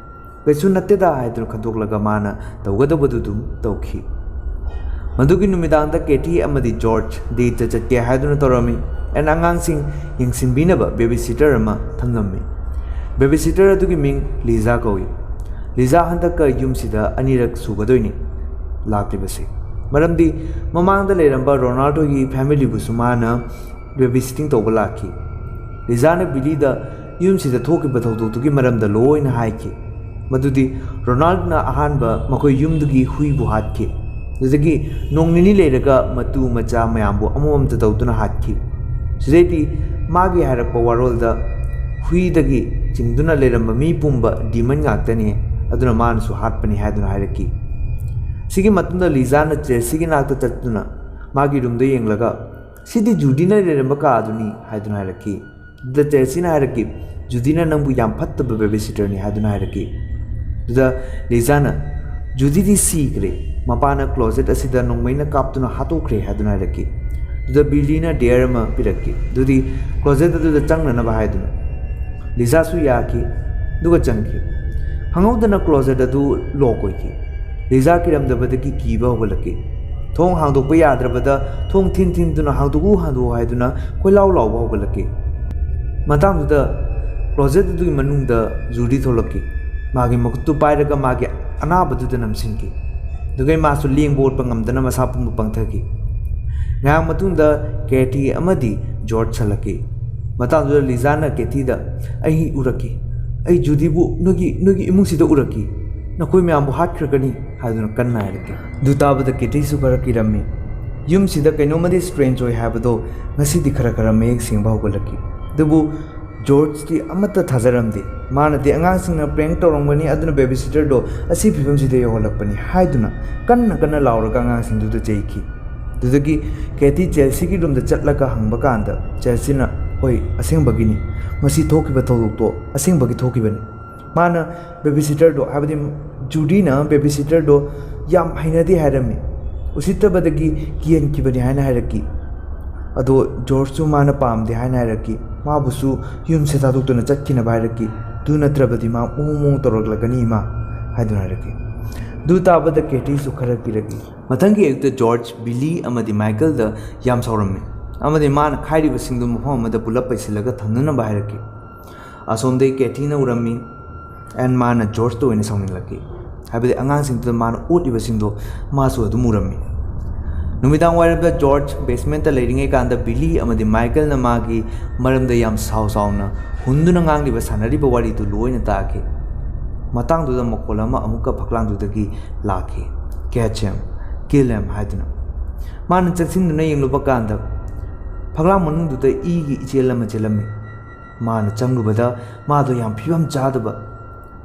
"ꯀꯩꯁꯨ ꯅꯠꯇꯦꯗ" ꯍꯥꯏꯗꯨꯅ ꯈꯟꯗꯣꯛꯂꯒ ꯃꯥꯅ ꯇꯧꯒꯗꯕꯗꯨ ꯑꯗꯨꯝ ꯇꯧꯈꯤ꯫ ꯃꯗꯨꯒꯤ ꯅꯨꯃꯤꯗꯥꯡꯗ ꯀꯦꯊꯤ ꯑꯃꯗꯤ ꯖꯣꯔꯖ date ꯆꯠꯀꯦ ꯍꯥꯏꯗꯨꯅ ꯇꯧꯔꯝꯃꯤ꯫ ꯑꯦꯟ ꯑꯉꯥꯡꯁꯤꯡ ꯌꯦꯡꯁꯤꯟꯕꯤꯅꯕ babysitter ꯑꯃ ꯊꯝꯂꯝꯃꯤ꯫ Babysitter ꯑꯗꯨꯒꯤ ꯃꯤꯡ ꯂꯤꯖꯥ ꯀꯧꯏ꯫ ꯂꯤꯖꯥ ꯍꯟꯗꯛꯀ ꯌꯨꯝꯁꯤꯗ ꯑꯅꯤꯔꯛ ꯁꯨꯒꯗꯣꯏꯅꯤ ꯂꯥꯛꯂꯤꯕꯁꯤ꯫ ꯃꯔꯝꯗꯤ ꯃꯃꯥꯡꯗ ꯂꯩꯔꯝꯕ ꯔꯣꯅꯥꯜꯗꯣꯒꯤ familyꯕꯨꯁꯨ ꯃꯥꯅ babysitting ꯇꯧꯕ ꯂꯥꯛꯈꯤ꯫ ꯂꯤꯖꯥꯅ ꯕꯤꯂꯤꯗ ꯌꯨꯝꯁꯤꯗ ꯊꯣꯛꯈꯤꯕ ꯊꯧꯗꯣꯛꯇꯨꯒꯤ ꯃꯔꯝꯗ ꯂꯣꯏꯅ ꯍꯥꯏꯈꯤ꯫ ꯃꯗꯨꯗꯤ ꯔꯣꯅꯥꯜꯗꯣꯅ ꯑꯍꯥꯟꯕ ꯃꯈꯣꯏ ꯌꯨꯝꯗꯨꯒꯤ ꯍꯨꯏꯕꯨ ꯍꯥꯠꯈꯤ꯫ ꯑꯗꯨꯗꯒꯤ ꯅꯣꯡ ꯅꯤꯅꯤ ꯂꯩꯔꯒ ꯃꯇꯨ ꯃꯆꯥ ꯃꯌꯥꯝꯕꯨ ꯑꯃꯃꯝꯇ ꯇꯧꯗꯨꯅ ꯍꯥꯠꯈꯤ꯫ ꯁꯤꯗꯩꯗꯤ ꯃꯥꯒꯤ ꯍꯥꯏꯔꯛꯄ ꯋꯥꯔꯣꯜꯗ ꯍꯨꯏꯗꯒꯤ ꯆꯤꯡꯗꯨꯅ ꯂꯩꯔꯝꯕ ꯃꯤ ꯄꯨꯝꯕ demon ꯉꯥꯛꯇꯅꯤ, ꯑꯗꯨꯅ ꯃꯥꯅꯁꯨ ꯍꯥꯠꯄꯅꯤ ꯍꯥꯏꯗꯨꯅ ꯍꯥꯏꯔꯛꯈꯤ꯫ ꯁꯤꯒꯤ ꯃꯇꯨꯡꯗ ꯂꯤꯖꯥꯅ ꯆꯦꯜꯁꯤꯒꯤ ꯅꯥꯛꯇ ꯆꯠꯇꯨꯅ ꯃꯥꯒꯤ roomꯗ ꯌꯦꯡꯂꯒ, "ꯁꯤꯗꯤ ꯖꯨꯗꯤꯅ ꯂꯩꯔꯝꯕ ꯀꯥ ꯑꯗꯨꯅꯤ" ꯍꯥꯏꯗꯨꯅ ꯍꯥꯏꯔꯛꯈꯤ꯫ ꯑꯗꯨꯗ ꯆꯦꯜꯁꯤꯅ ꯍꯥꯏꯔꯛꯈꯤ, "ꯖꯨꯗꯤꯅ ꯅꯪꯕꯨ ꯌꯥꯝ ꯐꯠꯇꯕ babysitterꯅꯤ" ꯍꯥꯏꯗꯨꯅ ꯍꯥꯏꯔꯛꯈꯤ꯫ ꯑꯗꯨꯗ ꯂꯤꯖꯥꯅ, "ꯖꯨꯗꯤꯗꯤ ꯁꯤꯈ꯭ꯔꯦ, ꯃꯄꯥꯅ closet ꯑꯁꯤꯗ ꯅꯣꯡꯃꯩꯅ ꯀꯥꯞꯇꯨꯅ ꯍꯥꯠꯇꯣꯛꯈ꯭ꯔꯦ" ꯍꯥꯏꯗꯨꯅ ꯍꯥꯏꯔꯛꯈꯤ꯫ ꯑꯗꯨꯗ ꯕꯤꯂꯤꯅ dare ꯑꯃ ꯄꯤꯔꯛꯈꯤ꯫ ꯑꯗꯨꯗꯤ closet ꯑꯗꯨꯗ ꯆꯪꯅꯅꯕ ꯍꯥꯏꯗꯨꯅ꯫ ꯂꯤꯖꯥꯁꯨ ꯌꯥꯈꯤ, ꯑꯗꯨꯒ ꯆꯪꯈꯤ꯫ ꯈꯪꯍꯧꯗꯅ closet ꯑꯗꯨ lock ꯑꯣꯏꯈꯤ꯫ ꯂꯤꯖꯥ ꯀꯤꯔꯝꯗꯕꯗꯒꯤ ꯀꯤꯕ ꯍꯧꯒꯠꯂꯛꯈꯤ꯫ ꯊꯣꯡ ꯍꯥꯡꯗꯣꯛꯄ ꯌꯥꯗ꯭ꯔꯕꯗ ꯊꯣꯡ ꯊꯤꯟ ꯊꯤꯟꯗꯨꯅ "ꯍꯥꯡꯗꯣꯛꯎ, ꯍꯥꯡꯗꯣꯛꯎ" ꯍꯥꯏꯗꯨꯅ ꯀꯣꯏꯂꯥꯎ ꯂꯥꯎꯕ ꯍꯧꯒꯠꯂꯛꯈꯤ꯫ ꯃꯇꯥꯡꯗꯨꯗ closet ꯑꯗꯨꯒꯤ ꯃꯅꯨꯡꯗ ꯖꯨꯗꯤ ꯊꯣꯛꯂꯛꯈꯤ꯫ ꯃꯥꯒꯤ ꯃꯈꯨꯠꯇꯨ ꯄꯥꯏꯔꯒ ꯃꯥꯒꯤ ꯑꯅꯥꯕꯗꯨꯗ ꯅꯝꯁꯤꯟꯈꯤ꯫ ꯑꯗꯨꯒ ꯃꯥꯁꯨ ꯂꯦꯡꯕ ꯑꯣꯠꯄ ꯉꯝꯗꯅ ꯃꯁꯥ ꯄꯨꯝꯕ ꯄꯪꯊꯈꯤ꯫ ꯉꯥꯏꯍꯥꯛ ꯃꯇꯨꯡꯗ ꯀꯦꯊꯤ ꯑꯃꯗꯤ ꯖꯣꯔꯖ ꯍꯜꯂꯛꯈꯤ꯫ ꯃꯇꯥꯡꯗꯨꯗ ꯂꯤꯖꯥꯅ ꯀꯦꯊꯤꯗ, "ꯑꯩ ꯎꯔꯛꯈꯤ꯫ ꯑꯩ ꯖꯨꯗꯤꯕꯨ ꯅꯣꯏꯒꯤ, ꯅꯣꯏꯒꯤ ꯏꯃꯨꯡꯁꯤꯗ ꯎꯔꯛꯈꯤ꯫ ꯅꯈꯣꯏ ꯃꯌꯥꯝꯕꯨ ꯍꯥꯠꯈ꯭ꯔꯒꯅꯤ" ꯍꯥꯏꯗꯨꯅ ꯀꯟꯅ ꯍꯥꯏꯔꯛꯈꯤ꯫ ꯑꯗꯨ ꯇꯥꯕꯗ ꯀꯦꯊꯤꯁꯨ ꯈꯔ ꯀꯤꯔꯝꯃꯤ꯫ ꯌꯨꯝꯁꯤꯗ ꯀꯩꯅꯣꯝꯃꯗꯤ strange ꯑꯣꯏ ꯍꯥꯏꯕꯗꯣ ꯉꯁꯤꯗꯤ ꯈꯔ ꯈꯔ ꯃꯌꯦꯛ ꯁꯦꯡꯕ ꯍꯧꯒꯠꯂꯛꯈꯤ꯫ ꯑꯗꯨꯕꯨ ꯖꯣꯔꯖꯇꯤ ꯑꯃꯠꯇ ꯊꯥꯖꯔꯝꯗꯦ꯫ ꯃꯥꯅꯗꯤ ꯑꯉꯥꯡꯁꯤꯡꯅ prank ꯇꯧꯔꯝꯒꯅꯤ, ꯑꯗꯨꯅ babysitterꯗꯣ ꯑꯁꯤ ꯐꯤꯕꯝꯁꯤꯗ ꯌꯧꯍꯜꯂꯛꯄꯅꯤ ꯍꯥꯏꯗꯨꯅ ꯀꯟꯅ ꯀꯟꯅ ꯂꯥꯎꯔꯒ ꯑꯉꯥꯡꯁꯤꯡꯗꯨꯗ ꯆꯩꯈꯤ꯫ ꯑꯗꯨꯗꯒꯤ ꯀꯦꯊꯤ ꯆꯦꯜꯁꯤꯒꯤ roomꯗ ꯆꯠꯂꯒ ꯍꯪꯕ ꯀꯥꯟꯗ ꯆꯦꯜꯁꯤꯅ, "ꯍꯣꯏ, ꯑꯁꯦꯡꯕꯒꯤꯅꯤ꯫ ꯉꯁꯤ ꯊꯣꯛꯈꯤꯕ ꯊꯧꯗꯣꯛꯇꯣ ꯑꯁꯦꯡꯕꯒꯤ ꯊꯣꯛꯈꯤꯕꯅꯤ꯫ ꯃꯥꯅ babysitterꯗꯣ, ꯍꯥꯏꯕꯗꯤ ꯖꯨꯗꯤꯅ babysitterꯗꯣ ꯌꯥꯝ ꯍꯩꯅꯗꯦ ꯍꯥꯏꯔꯝꯃꯤ꯫ ꯎꯁꯤꯠꯇꯕꯗꯒꯤ ꯀꯤꯍꯟꯈꯤꯕꯅꯤ" ꯍꯥꯏꯅ ꯍꯥꯏꯔꯛꯈꯤ꯫ ꯑꯗꯣ ꯖꯣꯔꯖꯁꯨ ꯃꯥꯅ ꯄꯥꯝꯗꯦ ꯍꯥꯏꯅ ꯍꯥꯏꯔꯛꯈꯤ꯫ ꯃꯥꯕꯨꯁꯨ ꯌꯨꯝꯁꯦ ꯊꯥꯗꯣꯛꯇꯨꯅ ꯆꯠꯈꯤꯅꯕ ꯍꯥꯏꯔꯛꯈꯤ꯫ "ꯑꯗꯨ ꯅꯠꯇ꯭ꯔꯕꯗꯤ ꯃꯥ ꯃꯑꯣꯡ ꯃꯑꯣꯡ ꯇꯧꯔꯛꯂꯒꯅꯤ ꯏꯃꯥ" ꯍꯥꯏꯗꯨꯅ ꯍꯥꯏꯔꯛꯈꯤ꯫ ꯑꯗꯨ ꯇꯥꯕꯗ ꯀꯦꯇꯤꯁꯨ ꯈꯔ ꯀꯤꯔꯛꯏ꯫ ꯃꯊꯪꯒꯤ ꯑꯌꯨꯛꯇ ꯖꯣꯔꯖ, ꯕꯤꯂꯤ ꯑꯃꯗꯤ ꯃꯥꯏꯀꯦꯜꯗ ꯌꯥꯝ ꯁꯥꯎꯔꯝꯃꯤ, ꯑꯃꯗꯤ ꯃꯥꯅ ꯈꯥꯏꯔꯤꯕꯁꯤꯡꯗꯨ ꯃꯐꯝ ꯑꯃꯗ ꯄꯨꯂꯞ ꯄꯩꯁꯤꯜꯂꯒ ꯊꯝꯅꯅꯕ ꯍꯥꯏꯔꯛꯈꯤ꯫ ꯑꯁꯣꯝꯗꯒꯤ ꯀꯦꯇꯤꯅ ꯎꯔꯝꯃꯤ꯫ ꯑꯦꯟ ꯃꯥꯅ ꯖꯣꯔꯖꯇ ꯑꯣꯏꯅ ꯁꯥꯎꯅꯤꯡꯂꯛꯈꯤ, ꯍꯥꯏꯕꯗꯤ ꯑꯉꯥꯡꯁꯤꯡꯗꯨꯗ ꯃꯥꯅ ꯑꯣꯠꯂꯤꯕꯁꯤꯡꯗꯣ ꯃꯥꯁꯨ ꯑꯗꯨꯝ ꯎꯔꯝꯃꯤ꯫ ꯅꯨꯃꯤꯗꯥꯡ ꯋꯥꯏꯔꯝꯗ ꯖꯣꯔꯖ ꯕꯦꯁꯃꯦꯟꯇ ꯂꯩꯔꯤꯉꯩ ꯀꯥꯟꯗ ꯕꯤꯂꯤ ꯑꯃꯗꯤ ꯃꯥꯏꯀꯦꯜꯅ ꯃꯥꯒꯤ ꯃꯔꯝꯗ ꯌꯥꯝ ꯁꯥꯎ ꯁꯥꯎꯅ ꯍꯨꯟꯗꯨꯅ ꯉꯥꯡꯂꯤꯕ ꯁꯥꯟꯅꯔꯤꯕ ꯋꯥꯔꯤꯗꯨ ꯂꯣꯏꯅ ꯇꯥꯈꯤ꯫ ꯃꯇꯥꯡꯗꯨꯗ ꯃꯈꯣꯜ ꯑꯃ ꯑꯃꯨꯛꯀ ꯐꯛꯂꯥꯡꯗꯨꯗꯒꯤ ꯂꯥꯛꯈꯤ, "Catch him, kill him" ꯍꯥꯏꯗꯨꯅ꯫ ꯃꯥꯅ ꯆꯪꯁꯤꯟꯗꯨꯅ ꯌꯦꯡꯂꯨꯕ ꯀꯥꯟꯗ ꯐꯛꯂꯥꯡ ꯃꯅꯨꯡꯗꯨꯗ ꯏꯒꯤ ꯏꯆꯦꯜ ꯑꯃ ꯆꯦꯜꯂꯝꯃꯤ꯫ ꯃꯥꯅ ꯆꯪꯂꯨꯕꯗ ꯃꯥꯗꯣ ꯌꯥꯝ ꯐꯤꯕꯝ ꯆꯥꯗꯕ,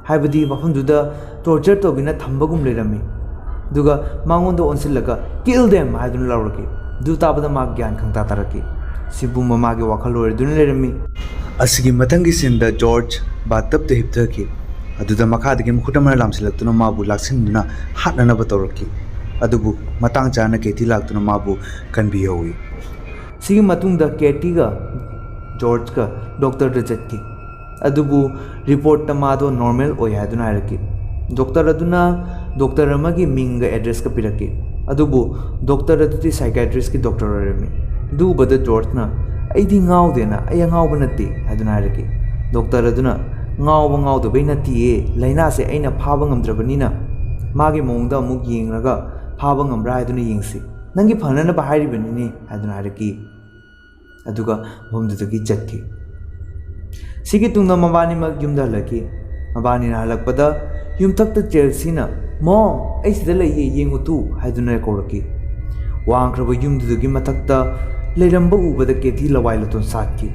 ꯍꯥꯏꯕꯗꯤ ꯃꯐꯝꯗꯨꯗ ꯇꯣꯔꯆꯔ ꯇꯧꯗꯨꯅ ꯊꯝꯕꯒꯨꯝ ꯂꯩꯔꯝꯃꯤ꯫ ꯑꯗꯨꯒ ꯃꯉꯣꯟꯗ ꯑꯣꯟꯁꯤꯜꯂꯒ "Kill them" ꯍꯥꯏꯗꯨꯅ ꯂꯥꯎꯔꯛꯈꯤ꯫ ꯑꯗꯨ ꯇꯥꯕꯗ ꯃꯥ ꯒ꯭ꯌꯥꯟ ꯈꯪꯇꯥ ꯇꯥꯔꯛꯈꯤ꯫ ꯁꯤ ꯄꯨꯝꯕ ꯃꯥꯒꯤ ꯋꯥꯈꯜ ꯑꯣꯏꯔꯗꯨꯅ ꯂꯩꯔꯝꯃꯤ꯫ ꯑꯁꯤꯒꯤ ꯃꯊꯪꯒꯤ ꯁꯤꯟꯗ ꯖꯣꯔꯖ ꯕꯥꯊꯇꯕꯇ ꯍꯤꯞꯊꯈꯤ꯫ ꯑꯗꯨꯗ ꯃꯈꯥꯗꯒꯤ ꯃꯈꯨꯠ ꯑꯃꯅ ꯂꯥꯝꯁꯤꯜꯂꯛꯇꯨꯅ ꯃꯥꯕꯨ ꯂꯥꯛꯁꯤꯟꯗꯨꯅ ꯍꯥꯠꯅꯅꯕ ꯇꯧꯔꯛꯈꯤ꯫ ꯑꯗꯨꯕꯨ ꯃꯇꯥꯡ ꯆꯥꯅ ꯀꯦꯇꯤ ꯂꯥꯛꯇꯨꯅ ꯃꯥꯕꯨ ꯀꯟꯕꯤꯍꯧꯏ꯫ ꯁꯤꯒꯤ ꯃꯇꯨꯡꯗ ꯀꯦꯇꯤꯒ ꯖꯣꯔꯖꯀ ꯗꯣꯛꯇꯔꯗ ꯆꯠꯈꯤ꯫ ꯑꯗꯨꯕꯨ ꯔꯤꯄꯣꯔꯠꯇ ꯃꯥꯗꯣ ꯅꯣꯔꯃꯦꯜ ꯑꯣꯏ ꯍꯥꯏꯗꯨꯅ ꯍꯥꯏꯔꯛꯈꯤ꯫ ꯗꯣꯛꯇꯔ ꯑꯗꯨꯅ ꯗꯣꯛꯇꯔ ꯑꯃꯒꯤ ꯃꯤꯡꯒ ꯑꯦꯗ꯭ꯔꯦꯁꯀ ꯄꯤꯔꯛꯈꯤ꯫ ꯑꯗꯨꯕꯨ ꯗꯣꯛꯇꯔ ꯑꯗꯨꯗꯤ ꯁꯥꯏꯀꯥꯏꯇ꯭ꯔꯤꯁꯀꯤ ꯗꯣꯛꯇꯔ ꯑꯣꯏꯔꯝꯃꯤ꯫ ꯑꯗꯨ ꯎꯕꯗ ꯖꯣꯔꯖꯅ, "ꯑꯩꯗꯤ ꯉꯥꯎꯗꯦꯅ, ꯑꯩ ꯑꯉꯥꯎꯕ ꯅꯠꯇꯦ" ꯍꯥꯏꯗꯨꯅ ꯍꯥꯏꯔꯛꯈꯤ꯫ ꯗꯣꯛꯇꯔ ꯑꯗꯨꯅ, "ꯉꯥꯎꯕ ꯉꯥꯎꯗꯕꯩ ꯅꯠꯇꯤꯌꯦ, ꯂꯥꯏꯅꯥꯁꯦ ꯑꯩꯅ ꯐꯥꯕ ꯉꯝꯗ꯭ꯔꯕꯅꯤꯅ ꯃꯥꯒꯤ ꯃꯑꯣꯡꯗ ꯑꯃꯨꯛ ꯌꯦꯡꯂꯒ ꯐꯥꯕ ꯉꯝꯕ꯭ꯔꯥ ꯍꯥꯏꯗꯨꯅ ꯌꯦꯡꯁꯤ꯫ ꯅꯪꯒꯤ ꯐꯅꯅꯕ ꯍꯥꯏꯔꯤꯕꯅꯤꯅꯦ" ꯍꯥꯏꯗꯨꯅ ꯍꯥꯏꯔꯛꯈꯤ꯫ ꯑꯗꯨꯒ ꯃꯐꯝꯗꯨꯗꯒꯤ ꯆꯠꯈꯤ꯫ ꯁꯤꯒꯤ ꯇꯨꯡꯗ ꯃꯕꯥꯅꯤꯃꯛ ꯌꯨꯝꯗ ꯍꯜꯂꯛꯈꯤ꯫ ꯃꯕꯥꯅꯤꯅ ꯍꯜꯂꯛꯄꯗ ꯌꯨꯝꯊꯛꯇ ꯆꯦꯜꯁꯤꯅ, "ꯃꯣꯝ, ꯑꯩ ꯁꯤꯗ ꯂꯩꯌꯦ, ꯌꯦꯡꯉꯨ ꯇꯨ" ꯍꯥꯏꯗꯨꯅ ꯀꯧꯔꯛꯈꯤ꯫ ꯋꯥꯡꯈ꯭ꯔꯕ ꯌꯨꯝꯗꯨꯗꯒꯤ ꯃꯊꯛꯇ ꯂꯩꯔꯝꯕ ꯎꯕꯗ ꯀꯦꯇꯤ ꯂꯋꯥꯏ ꯂꯇꯣꯟ ꯁꯥꯠꯈꯤ꯫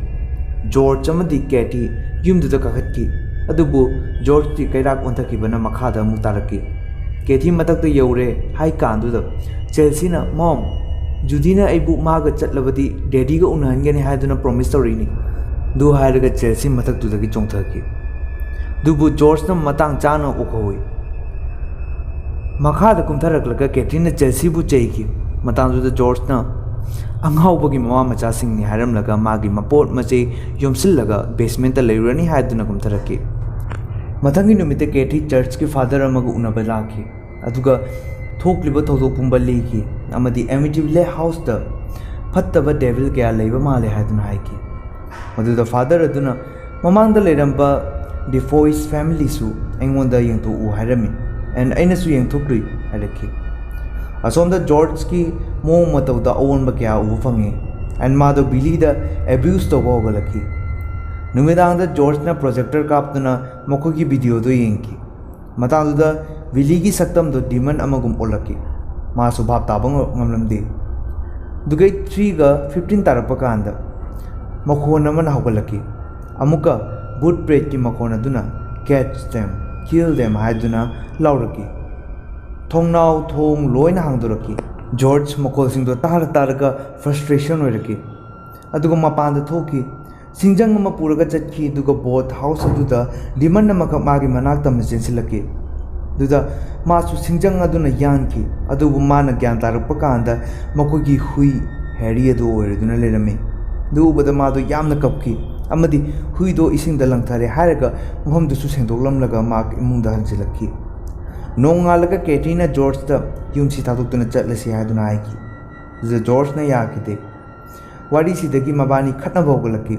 ꯖꯣꯔꯖ ꯑꯃꯗꯤ ꯀꯦꯇꯤ ꯌꯨꯝꯗꯨꯗ ꯀꯥꯈꯠꯈꯤ꯫ ꯑꯗꯨꯕꯨ ꯖꯣꯔꯖꯇꯤ ꯀꯩꯔꯥꯛ ꯑꯣꯟꯊꯈꯤꯕꯅ ꯃꯈꯥꯗ ꯑꯃꯨꯛ ꯇꯥꯔꯛꯈꯤ꯫ ꯀꯦꯇꯤ ꯃꯊꯛꯇ ꯌꯧꯔꯦ ꯍꯥꯏ ꯀꯥꯟꯗꯨꯗ ꯆꯦꯜꯁꯤꯅ, "ꯃꯣꯝ, ꯖꯨꯗꯤꯅ ꯑꯩꯕꯨ ꯃꯥꯒ ꯆꯠꯂꯕꯗꯤ ꯗꯦꯗꯤꯒ ꯎꯅꯍꯟꯒꯅꯤ ꯍꯥꯏꯗꯨꯅ ꯄ꯭ꯔꯣꯃꯤꯁ ꯇꯧꯔꯛꯏꯅꯤ" ꯑꯗꯨ ꯍꯥꯏꯔꯒ ꯆꯦꯜꯁꯤ ꯃꯊꯛꯇꯨꯗꯒꯤ ꯆꯣꯡꯊꯈꯤ꯫ ꯑꯗꯨꯕꯨ ꯖꯣꯔꯖꯅ ꯃꯇꯥꯡ ꯆꯥꯅ ꯎꯍꯧꯏ꯫ ꯃꯈꯥꯗ ꯀꯨꯝꯊꯔꯛꯂꯒ ꯀꯦꯇꯤꯅ ꯆꯦꯜꯁꯤꯕꯨ ꯆꯩꯈꯤ꯫ ꯃꯇꯥꯡꯗꯨꯗ ꯖꯣꯔꯖꯅ, "ꯑꯉꯥꯎꯕꯒꯤ ꯃꯃꯥ ꯃꯆꯥꯁꯤꯡꯅꯤ" ꯍꯥꯏꯔꯝꯂꯒ ꯃꯥꯒꯤ ꯃꯄꯣꯠ ꯃꯆꯩ ꯌꯣꯝꯁꯤꯜꯂꯒ ꯕꯦꯁꯃꯦꯟꯇ ꯂꯩꯔꯨꯔꯅꯤ ꯍꯥꯏꯗꯨꯅ ꯀꯨꯝꯊꯔꯛꯈꯤ꯫ ꯃꯊꯪꯒꯤ ꯅꯨꯃꯤꯠꯇ ꯀꯦꯊꯤ ꯆꯔꯆꯀꯤ ꯐꯥꯗꯔ ꯑꯃꯒ ꯎꯅꯕ ꯂꯥꯛꯈꯤ, ꯑꯗꯨꯒ ꯊꯣꯛꯂꯤꯕ ꯊꯧꯗꯣꯛ ꯄꯨꯝꯕ ꯂꯤꯈꯤ, ꯑꯃꯗꯤ ꯑꯦꯃꯤꯇꯤꯚꯤꯂꯦ ꯍꯥꯎꯁꯇ ꯐꯠꯇꯕ ꯗꯦꯚꯤꯜ ꯀꯌꯥ ꯂꯩꯕ ꯃꯥꯜꯂꯦ ꯍꯥꯏꯗꯨꯅ ꯍꯥꯏꯈꯤ꯫ ꯃꯗꯨꯗ ꯐꯥꯗꯔ ꯑꯗꯨꯅ ꯃꯃꯥꯡꯗ ꯂꯩꯔꯝꯕ ꯗꯤꯐꯣꯏꯁ ꯐꯦꯃꯤꯂꯤꯁꯨ ꯑꯩꯉꯣꯟꯗ ꯌꯦꯡꯊꯣꯛꯎ ꯍꯥꯏꯔꯝꯃꯤ, and ꯑꯩꯅꯁꯨ ꯌꯦꯡꯊꯣꯛꯂꯨꯏ ꯍꯥꯏꯔꯛꯈꯤ꯫ ꯑꯁꯣꯝꯗ ꯖꯣꯔꯖꯀꯤ ꯃꯑꯣꯡ ꯃꯇꯧꯗ ꯑꯑꯣꯟꯕ ꯀꯌꯥ ꯎꯕ ꯐꯪꯉꯤ, and ꯃꯥꯗꯣ ꯕꯤꯂꯤꯗ ꯑꯦꯕ꯭ꯌꯨꯁ ꯇꯧꯕ ꯍꯧꯒꯠꯂꯛꯈꯤ꯫ ꯅꯨꯃꯤꯗꯥꯡꯗ ꯖꯣꯔꯖꯅ ꯄ꯭ꯔꯣꯖꯦꯛꯇꯔ ꯀꯥꯞꯇꯨꯅ ꯃꯈꯣꯏꯒꯤ ꯚꯤꯗꯤꯑꯣꯗꯨ ꯌꯦꯡꯈꯤ꯫ ꯃꯇꯥꯡꯗꯨꯗ ꯕꯤꯂꯤꯒꯤ ꯁꯛꯇꯝꯗꯨ ꯗꯤꯃꯟ ꯑꯃꯒꯨꯝ ꯑꯣꯜꯂꯛꯈꯤ꯫ ꯃꯥꯁꯨ ꯚꯥꯞ ꯇꯥꯕ ꯉ-, ꯉꯝꯂꯝꯗꯦ꯫ ꯑꯗꯨꯒ ꯊ꯭ꯔꯤꯒ ꯐꯤꯐꯇꯤꯟ ꯇꯥꯔꯛꯄ ꯀꯥꯟꯗ ꯃꯈꯣꯟ ꯑꯃꯅ ꯍꯧꯒꯠꯂꯛꯈꯤ꯫ ꯑꯃꯨꯛꯀ ꯚꯨꯠ ꯄ꯭ꯔꯦꯠꯀꯤ ꯃꯈꯣꯟ ꯑꯗꯨꯅ "Catch them, kill them" ꯍꯥꯏꯗꯨꯅ ꯂꯥꯎꯔꯛꯈꯤ꯫ ꯊꯣꯡꯅꯥꯎ ꯊꯣꯡ ꯂꯣꯏꯅ ꯍꯥꯡꯗꯣꯔꯛꯈꯤ꯫ ꯖꯣꯔꯖ ꯃꯈꯣꯜꯁꯤꯡꯗꯣ ꯇꯥꯔ ꯇꯥꯔꯒ ꯐ꯭ꯔꯁꯇ꯭ꯔꯦꯁꯟ ꯑꯣꯏꯔꯛꯈꯤ, ꯑꯗꯨꯒ ꯃꯄꯥꯟꯗ ꯊꯣꯛꯈꯤ꯫ ꯁꯤꯡꯖꯪ ꯑꯃ ꯄꯨꯔꯒ ꯆꯠꯈꯤ, ꯑꯗꯨꯒ ꯕꯣꯠ ꯍꯥꯎꯁ ꯑꯗꯨꯗ ꯗꯤꯃꯟ ꯑꯃꯈꯛ ꯃꯥꯒꯤ ꯃꯅꯥꯛ ꯇꯝꯅ ꯆꯦꯟꯁꯤꯜꯂꯛꯈꯤ꯫ ꯑꯗꯨꯗ ꯃꯥꯁꯨ ꯁꯤꯡꯖꯪ ꯑꯗꯨꯅ ꯌꯥꯟꯈꯤ, ꯑꯗꯨꯕꯨ ꯃꯥꯅ ꯒ꯭ꯌꯥꯟ ꯇꯥꯔꯛꯄ ꯀꯥꯟꯗ ꯃꯈꯣꯏꯒꯤ ꯍꯨꯏ ꯍꯦꯔꯤ ꯑꯗꯨ ꯑꯣꯏꯔꯗꯨꯅ ꯂꯩꯔꯝꯃꯤ꯫ ꯑꯗꯨ ꯎꯕꯗ ꯃꯥꯗꯣ ꯌꯥꯝꯅ ꯀꯞꯈꯤ, ꯑꯃꯗꯤ ꯍꯨꯏꯗꯣ ꯏꯁꯤꯡꯗ ꯂꯪꯊꯔꯦ ꯍꯥꯏꯔꯒ ꯃꯐꯝꯗꯨꯁꯨ ꯁꯦꯡꯗꯣꯛꯂꯝꯂꯒ ꯃꯥ ꯏꯃꯨꯡꯗ ꯍꯟꯖꯤꯜꯂꯛꯈꯤ꯫ ꯅꯣꯡꯉꯥꯜꯂꯒ ꯀꯦꯊꯤꯅ ꯖꯣꯔꯖꯇ ꯌꯨꯝꯁꯤ ꯊꯥꯗꯣꯛꯇꯨꯅ ꯆꯠꯂꯁꯤ ꯍꯥꯏꯗꯨꯅ ꯍꯥꯏꯈꯤ꯫ ꯑꯗꯨꯗ ꯖꯣꯔꯖꯅ ꯌꯥꯈꯤꯗꯦ꯫ ꯋꯥꯔꯤꯁꯤꯗꯒꯤ ꯃꯕꯥꯅꯤ ꯈꯠꯅꯕ ꯍꯧꯒꯠꯂꯛꯈꯤ꯫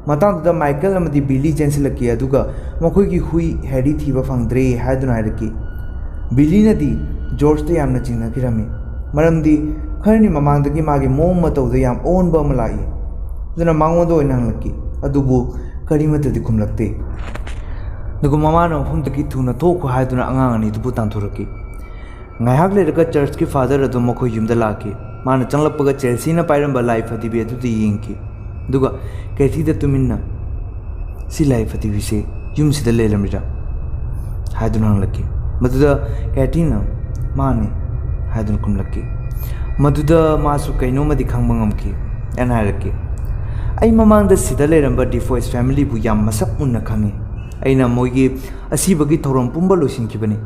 ꯃꯇꯥꯡꯗꯨꯗ ꯃꯥꯏꯀꯦꯜ ꯑꯃꯗꯤ ꯕꯤꯂꯤ ꯆꯦꯟꯁꯤꯜꯂꯛꯈꯤ, ꯑꯗꯨꯒ ꯃꯈꯣꯏꯒꯤ ꯍꯨꯏ ꯍꯦꯔꯤ ꯊꯤꯕ ꯐꯪꯗ꯭ꯔꯦ ꯍꯥꯏꯗꯨꯅ ꯍꯥꯏꯔꯛꯈꯤ꯫ ꯕꯤꯂꯤꯅꯗꯤ ꯖꯣꯔꯖꯇ ꯌꯥꯝꯅ ꯆꯤꯡꯅꯈꯤꯔꯝꯃꯤ, ꯃꯔꯝꯗꯤ ꯈꯔꯅꯤ ꯃꯃꯥꯡꯗꯒꯤ ꯃꯥꯒꯤ ꯃꯑꯣꯡ ꯃꯇꯧꯗ ꯌꯥꯝ ꯑꯑꯣꯟꯕ ꯑꯃ ꯂꯥꯛꯏ꯫ ꯑꯗꯨꯅ ꯃꯉꯣꯟꯗ ꯑꯣꯏꯅ ꯍꯪꯂꯛꯈꯤ, ꯑꯗꯨꯕꯨ ꯀꯔꯤꯃꯠꯇꯗꯤ ꯈꯨꯝꯂꯛꯇꯦ꯫ ꯑꯗꯨꯒ ꯃꯃꯥꯅ ꯃꯐꯝꯗꯒꯤ ꯊꯨꯅ ꯊꯣꯛꯈꯣ ꯍꯥꯏꯗꯨꯅ ꯑꯉꯥꯡ ꯑꯅꯤꯗꯨꯕꯨ ꯇꯥꯟꯊꯣꯔꯛꯈꯤ꯫ ꯉꯥꯏꯍꯥꯛ ꯂꯩꯔꯒ ꯆꯔꯆꯀꯤ ꯐꯥꯗꯔ ꯑꯗꯨ ꯃꯈꯣꯏ ꯌꯨꯝꯗ ꯂꯥꯛꯈꯤ꯫ ꯃꯥꯅ ꯆꯪꯂꯛꯄꯒ ꯆꯦꯜꯁꯤꯅ ꯄꯥꯏꯔꯝꯕ ꯂꯥꯏ ꯐꯗꯤꯕꯤ ꯑꯗꯨꯗ ꯌꯦꯡꯈꯤ, ꯑꯗꯨꯒ ꯀꯦꯊꯤꯗ ꯇꯨꯃꯤꯟꯅ, "ꯁꯤ ꯂꯥꯏ ꯐꯗꯤꯕꯤꯁꯦ ꯌꯨꯝꯁꯤꯗ ꯂꯩꯔꯝꯃꯤꯔꯥ?" ꯍꯥꯏꯗꯨꯅ ꯍꯪꯂꯛꯈꯤ꯫ ꯃꯗꯨꯗ ꯀꯦꯊꯤꯅ, "ꯃꯥꯅꯤ" ꯍꯥꯏꯗꯨꯅ ꯈꯨꯝꯂꯛꯈꯤ꯫ ꯃꯗꯨꯗ ꯃꯥꯁꯨ ꯀꯩꯅꯣꯝꯃꯗꯤ ꯈꯪꯕ ꯉꯝꯈꯤ꯫ ꯑꯩꯅ ꯍꯥꯏꯔꯛꯈꯤ, "ꯑꯩ ꯃꯃꯥꯡꯗ ꯁꯤꯗ ꯂꯩꯔꯝꯕ ꯗꯤꯐꯣꯏꯁ ꯐꯦꯃꯤꯂꯤꯕꯨ ꯌꯥꯝ ꯃꯁꯛ ꯃꯨꯟꯅ ꯈꯪꯉꯤ꯫ ꯑꯩꯅ ꯃꯣꯏꯒꯤ ꯑꯁꯤꯕꯒꯤ ꯊꯧꯔꯝ ꯄꯨꯝꯕ ꯂꯣꯏꯁꯤꯟꯈꯤꯕꯅꯤ꯫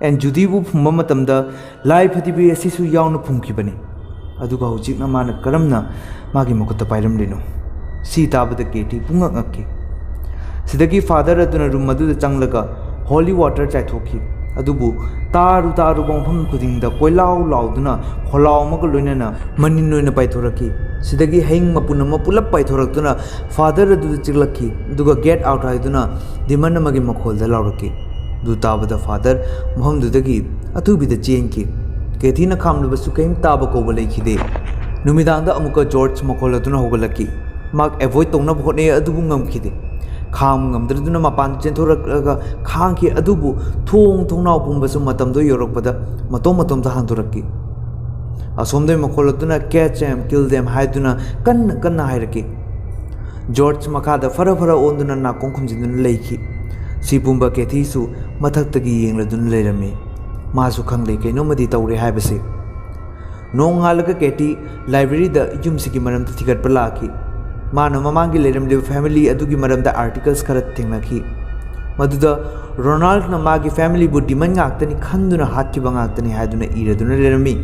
ꯑꯦꯟ ꯖꯨꯗꯤꯕꯨ ꯐꯨꯝꯕ ꯃꯇꯝꯗ ꯂꯥꯏ ꯐꯗꯤꯕꯤ ꯑꯁꯤꯁꯨ ꯌꯥꯎꯅ ꯐꯨꯝꯈꯤꯕꯅꯤ꯫ ꯑꯗꯨꯒ ꯍꯧꯖꯤꯛꯅ ꯃꯥꯅ ꯀꯔꯝꯅ ꯃꯥꯒꯤ ꯃꯈꯨꯠꯇ ꯄꯥꯏꯔꯝꯂꯤꯅꯣ?" ꯁꯤ ꯇꯥꯕꯗ ꯀꯦꯊꯤ ꯄꯨꯡꯉꯛ ꯉꯛꯈꯤ꯫ ꯁꯤꯗꯒꯤ ꯐꯥꯗꯔ ꯑꯗꯨꯅ ꯔꯨꯝ ꯑꯗꯨꯗ ꯆꯪꯂꯒ ꯍꯣꯂꯤ ꯋꯥꯇꯔ ꯆꯥꯏꯊꯣꯛꯈꯤ꯫ ꯑꯗꯨꯕꯨ ꯇꯥꯔꯨ ꯇꯥꯔꯨꯕ ꯃꯐꯝ ꯈꯨꯗꯤꯡꯗ ꯀꯣꯏꯂꯥꯎ ꯂꯥꯎꯗꯨꯅ ꯈꯣꯜꯂꯥꯎ ꯑꯃꯒ ꯂꯣꯏꯅꯅ ꯃꯅꯤꯟ ꯑꯣꯏꯅ ꯄꯥꯏꯊꯣꯔꯛꯈꯤ꯫ ꯁꯤꯗꯒꯤ ꯍꯌꯤꯡ ꯃꯄꯨꯟ ꯑꯃ ꯄꯨꯂꯞ ꯄꯥꯏꯊꯣꯔꯛꯇꯨꯅ ꯐꯥꯗꯔ ꯑꯗꯨꯗ ꯆꯤꯛꯂꯛꯈꯤ, ꯑꯗꯨꯒ "Get out" ꯍꯥꯏꯗꯨꯅ ꯗꯤꯃꯟ ꯑꯃꯒꯤ ꯃꯈꯣꯜꯗ ꯂꯥꯎꯔꯛꯈꯤ꯫ ꯑꯗꯨ ꯇꯥꯕꯗ ꯐꯥꯗꯔ ꯃꯐꯝꯗꯨꯗꯒꯤ ꯑꯊꯨꯕꯤꯗ ꯆꯦꯟꯈꯤ꯫ ꯀꯦꯊꯤꯅ ꯈꯥꯝꯂꯕꯁꯨ ꯀꯔꯤꯝ ꯇꯥꯕ ꯀꯧꯕ ꯂꯩꯈꯤꯗꯦ꯫ ꯅꯨꯃꯤꯗꯥꯡꯗ ꯑꯃꯨꯛꯀ ꯖꯣꯔꯖ ꯃꯈꯣꯜ ꯑꯗꯨꯅ ꯍꯧꯒꯠꯂꯛꯈꯤ꯫ ꯃꯍꯥꯛ ꯑꯦꯚꯣꯏꯗ ꯇꯧꯅꯕ ꯍꯣꯠꯅꯩ, ꯑꯗꯨꯕꯨ ꯉꯝꯈꯤꯗꯦ꯫ ꯈꯥꯝ ꯉꯝꯗ꯭ꯔꯗꯨꯅ ꯃꯄꯥꯟ ꯆꯦꯟꯊꯣꯔꯛꯂꯒ ꯈꯥꯡꯈꯤ, ꯑꯗꯨꯕꯨ ꯊꯣꯡ ꯊꯣꯡꯅꯥꯎ ꯄꯨꯝꯕꯁꯨ ꯃꯇꯝꯗꯣ ꯌꯧꯔꯛꯄꯗ ꯃꯇꯣꯝ ꯃꯇꯣꯝꯇ ꯍꯥꯡꯗꯣꯔꯛꯈꯤ꯫ ꯑꯁꯣꯝꯗꯒꯤ ꯃꯈꯣꯜ ꯑꯗꯨꯅ "Catch them, kill them" ꯍꯥꯏꯗꯨꯅ ꯀꯟꯅ ꯀꯟꯅ ꯍꯥꯏꯔꯛꯈꯤ꯫ ꯖꯣꯔꯖ ꯃꯈꯥꯗ ꯐꯔ ꯐꯔ ꯑꯣꯟꯗꯨꯅ ꯅꯥꯀꯣꯡ ꯈꯨꯝꯖꯤꯟꯗꯨꯅ ꯂꯩꯈꯤ꯫ ꯁꯤ ꯄꯨꯝꯕ ꯀꯦꯊꯤꯁꯨ ꯃꯊꯛꯇꯒꯤ ꯌꯦꯡꯂꯗꯨꯅ ꯂꯩꯔꯝꯃꯤ꯫ ꯃꯥꯁꯨ ꯈꯪꯂꯦ ꯀꯩꯅꯣꯝꯃꯗꯤ ꯇꯧꯔꯦ ꯍꯥꯏꯕꯁꯦ꯫ ꯅꯣꯡꯉꯥꯜꯂꯒ ꯀꯦꯊꯤ ꯂꯥꯏꯕ꯭ꯔꯦꯔꯤꯗ ꯌꯨꯝꯁꯤꯒꯤ ꯃꯔꯝꯗ ꯊꯤꯒꯠꯄ ꯂꯥꯛꯈꯤ꯫ ꯃꯥꯅ ꯃꯃꯥꯡꯒꯤ ꯂꯩꯔꯝꯂꯤꯕ ꯐꯦꯃꯤꯂꯤ ꯑꯗꯨꯒꯤ ꯃꯔꯝꯗ ꯑꯥꯔꯇꯤꯀꯜꯁ ꯈꯔ ꯊꯦꯡꯅꯈꯤ꯫ ꯃꯗꯨꯗ ꯔꯣꯅꯥꯜꯗꯅ ꯃꯥꯒꯤ ꯐꯦꯃꯤꯂꯤꯕꯨ ꯗꯤꯃꯟ ꯉꯥꯛꯇꯅꯤ ꯈꯟꯗꯨꯅ ꯍꯥꯠꯈꯤꯕ ꯉꯥꯛꯇꯅꯤ ꯍꯥꯏꯗꯨꯅ ꯏꯔꯗꯨꯅ ꯂꯩꯔꯝꯃꯤ꯫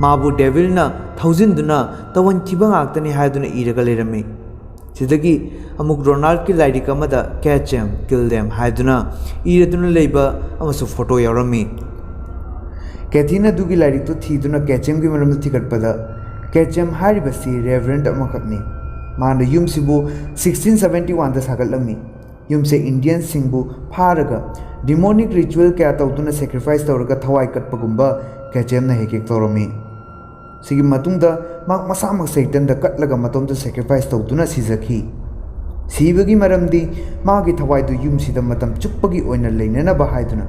ꯃꯥꯕꯨ ꯗꯦꯚꯤꯜꯅ ꯊꯧꯖꯤꯟꯗꯨꯅ ꯇꯧꯍꯟꯈꯤꯕ ꯉꯥꯛꯇꯅꯤ ꯍꯥꯏꯗꯨꯅ ꯏꯔꯒ ꯂꯩꯔꯝꯃꯤ꯫ ꯁꯤꯗꯒꯤ ꯑꯃꯨꯛ ꯔꯣꯅꯥꯜꯗꯀꯤ ꯂꯥꯏꯔꯤꯛ ꯑꯃꯗ "Catch them, kill them" ꯍꯥꯏꯗꯨꯅ ꯏꯔꯗꯨꯅ ꯂꯩꯕ ꯑꯃꯁꯨ ꯐꯣꯇꯣ ꯌꯥꯎꯔꯝꯃꯤ꯫ ꯀꯦꯊꯤꯅ ꯑꯗꯨꯒꯤ ꯂꯥꯏꯔꯤꯛꯇꯨ ꯊꯤꯗꯨꯅ ꯀꯦꯆꯦꯝꯒꯤ ꯃꯔꯝꯗ ꯊꯤꯒꯠꯄꯗ, ꯀꯦꯆꯦꯝ ꯍꯥꯏꯔꯤꯕꯁꯤ ꯔꯦꯚꯔꯦꯟꯗ ꯑꯃꯈꯛꯅꯤ꯫ ꯃꯥꯅ ꯌꯨꯝꯁꯤꯕꯨ ꯁꯤꯛꯁꯇꯤꯟ ꯁꯚꯦꯟꯇꯤ ꯋꯥꯟꯗ ꯁꯥꯒꯠꯂꯝꯃꯤ꯫ ꯌꯨꯝꯁꯦ ꯏꯟꯗꯤꯌꯟꯁꯤꯡꯕꯨ ꯐꯥꯔꯒ ꯗꯤꯃꯣꯅꯤꯛ ꯔꯤꯆꯨꯋꯦꯜ ꯀꯌꯥ ꯇꯧꯗꯨꯅ ꯁꯦꯀ꯭ꯔꯤꯐꯥꯏꯁ ꯇꯧꯔꯒ ꯊꯋꯥꯏ ꯀꯠꯄꯒꯨꯝꯕ ꯀꯦꯆꯦꯝꯅ ꯍꯦꯛ ꯍꯦꯛ ꯇꯧꯔꯝꯃꯤ꯫ ꯁꯤꯒꯤ ꯃꯇꯨꯡꯗ ꯃꯍꯥꯛ ꯃꯁꯥꯃꯛ ꯁꯩꯇꯟꯗ ꯀꯠꯂꯒ ꯃꯇꯣꯝꯇ ꯁꯦꯀ꯭ꯔꯤꯐꯥꯏꯁ ꯇꯧꯗꯨꯅ ꯁꯤꯖꯈꯤ꯫ ꯁꯤꯕꯒꯤ ꯃꯔꯝꯗꯤ ꯃꯥꯒꯤ ꯊꯋꯥꯏꯗꯨ ꯌꯨꯝꯁꯤꯗ ꯃꯇꯝ ꯆꯨꯞꯄꯒꯤ ꯑꯣꯏꯅ ꯂꯩꯅꯅꯕ ꯍꯥꯏꯗꯨꯅ꯫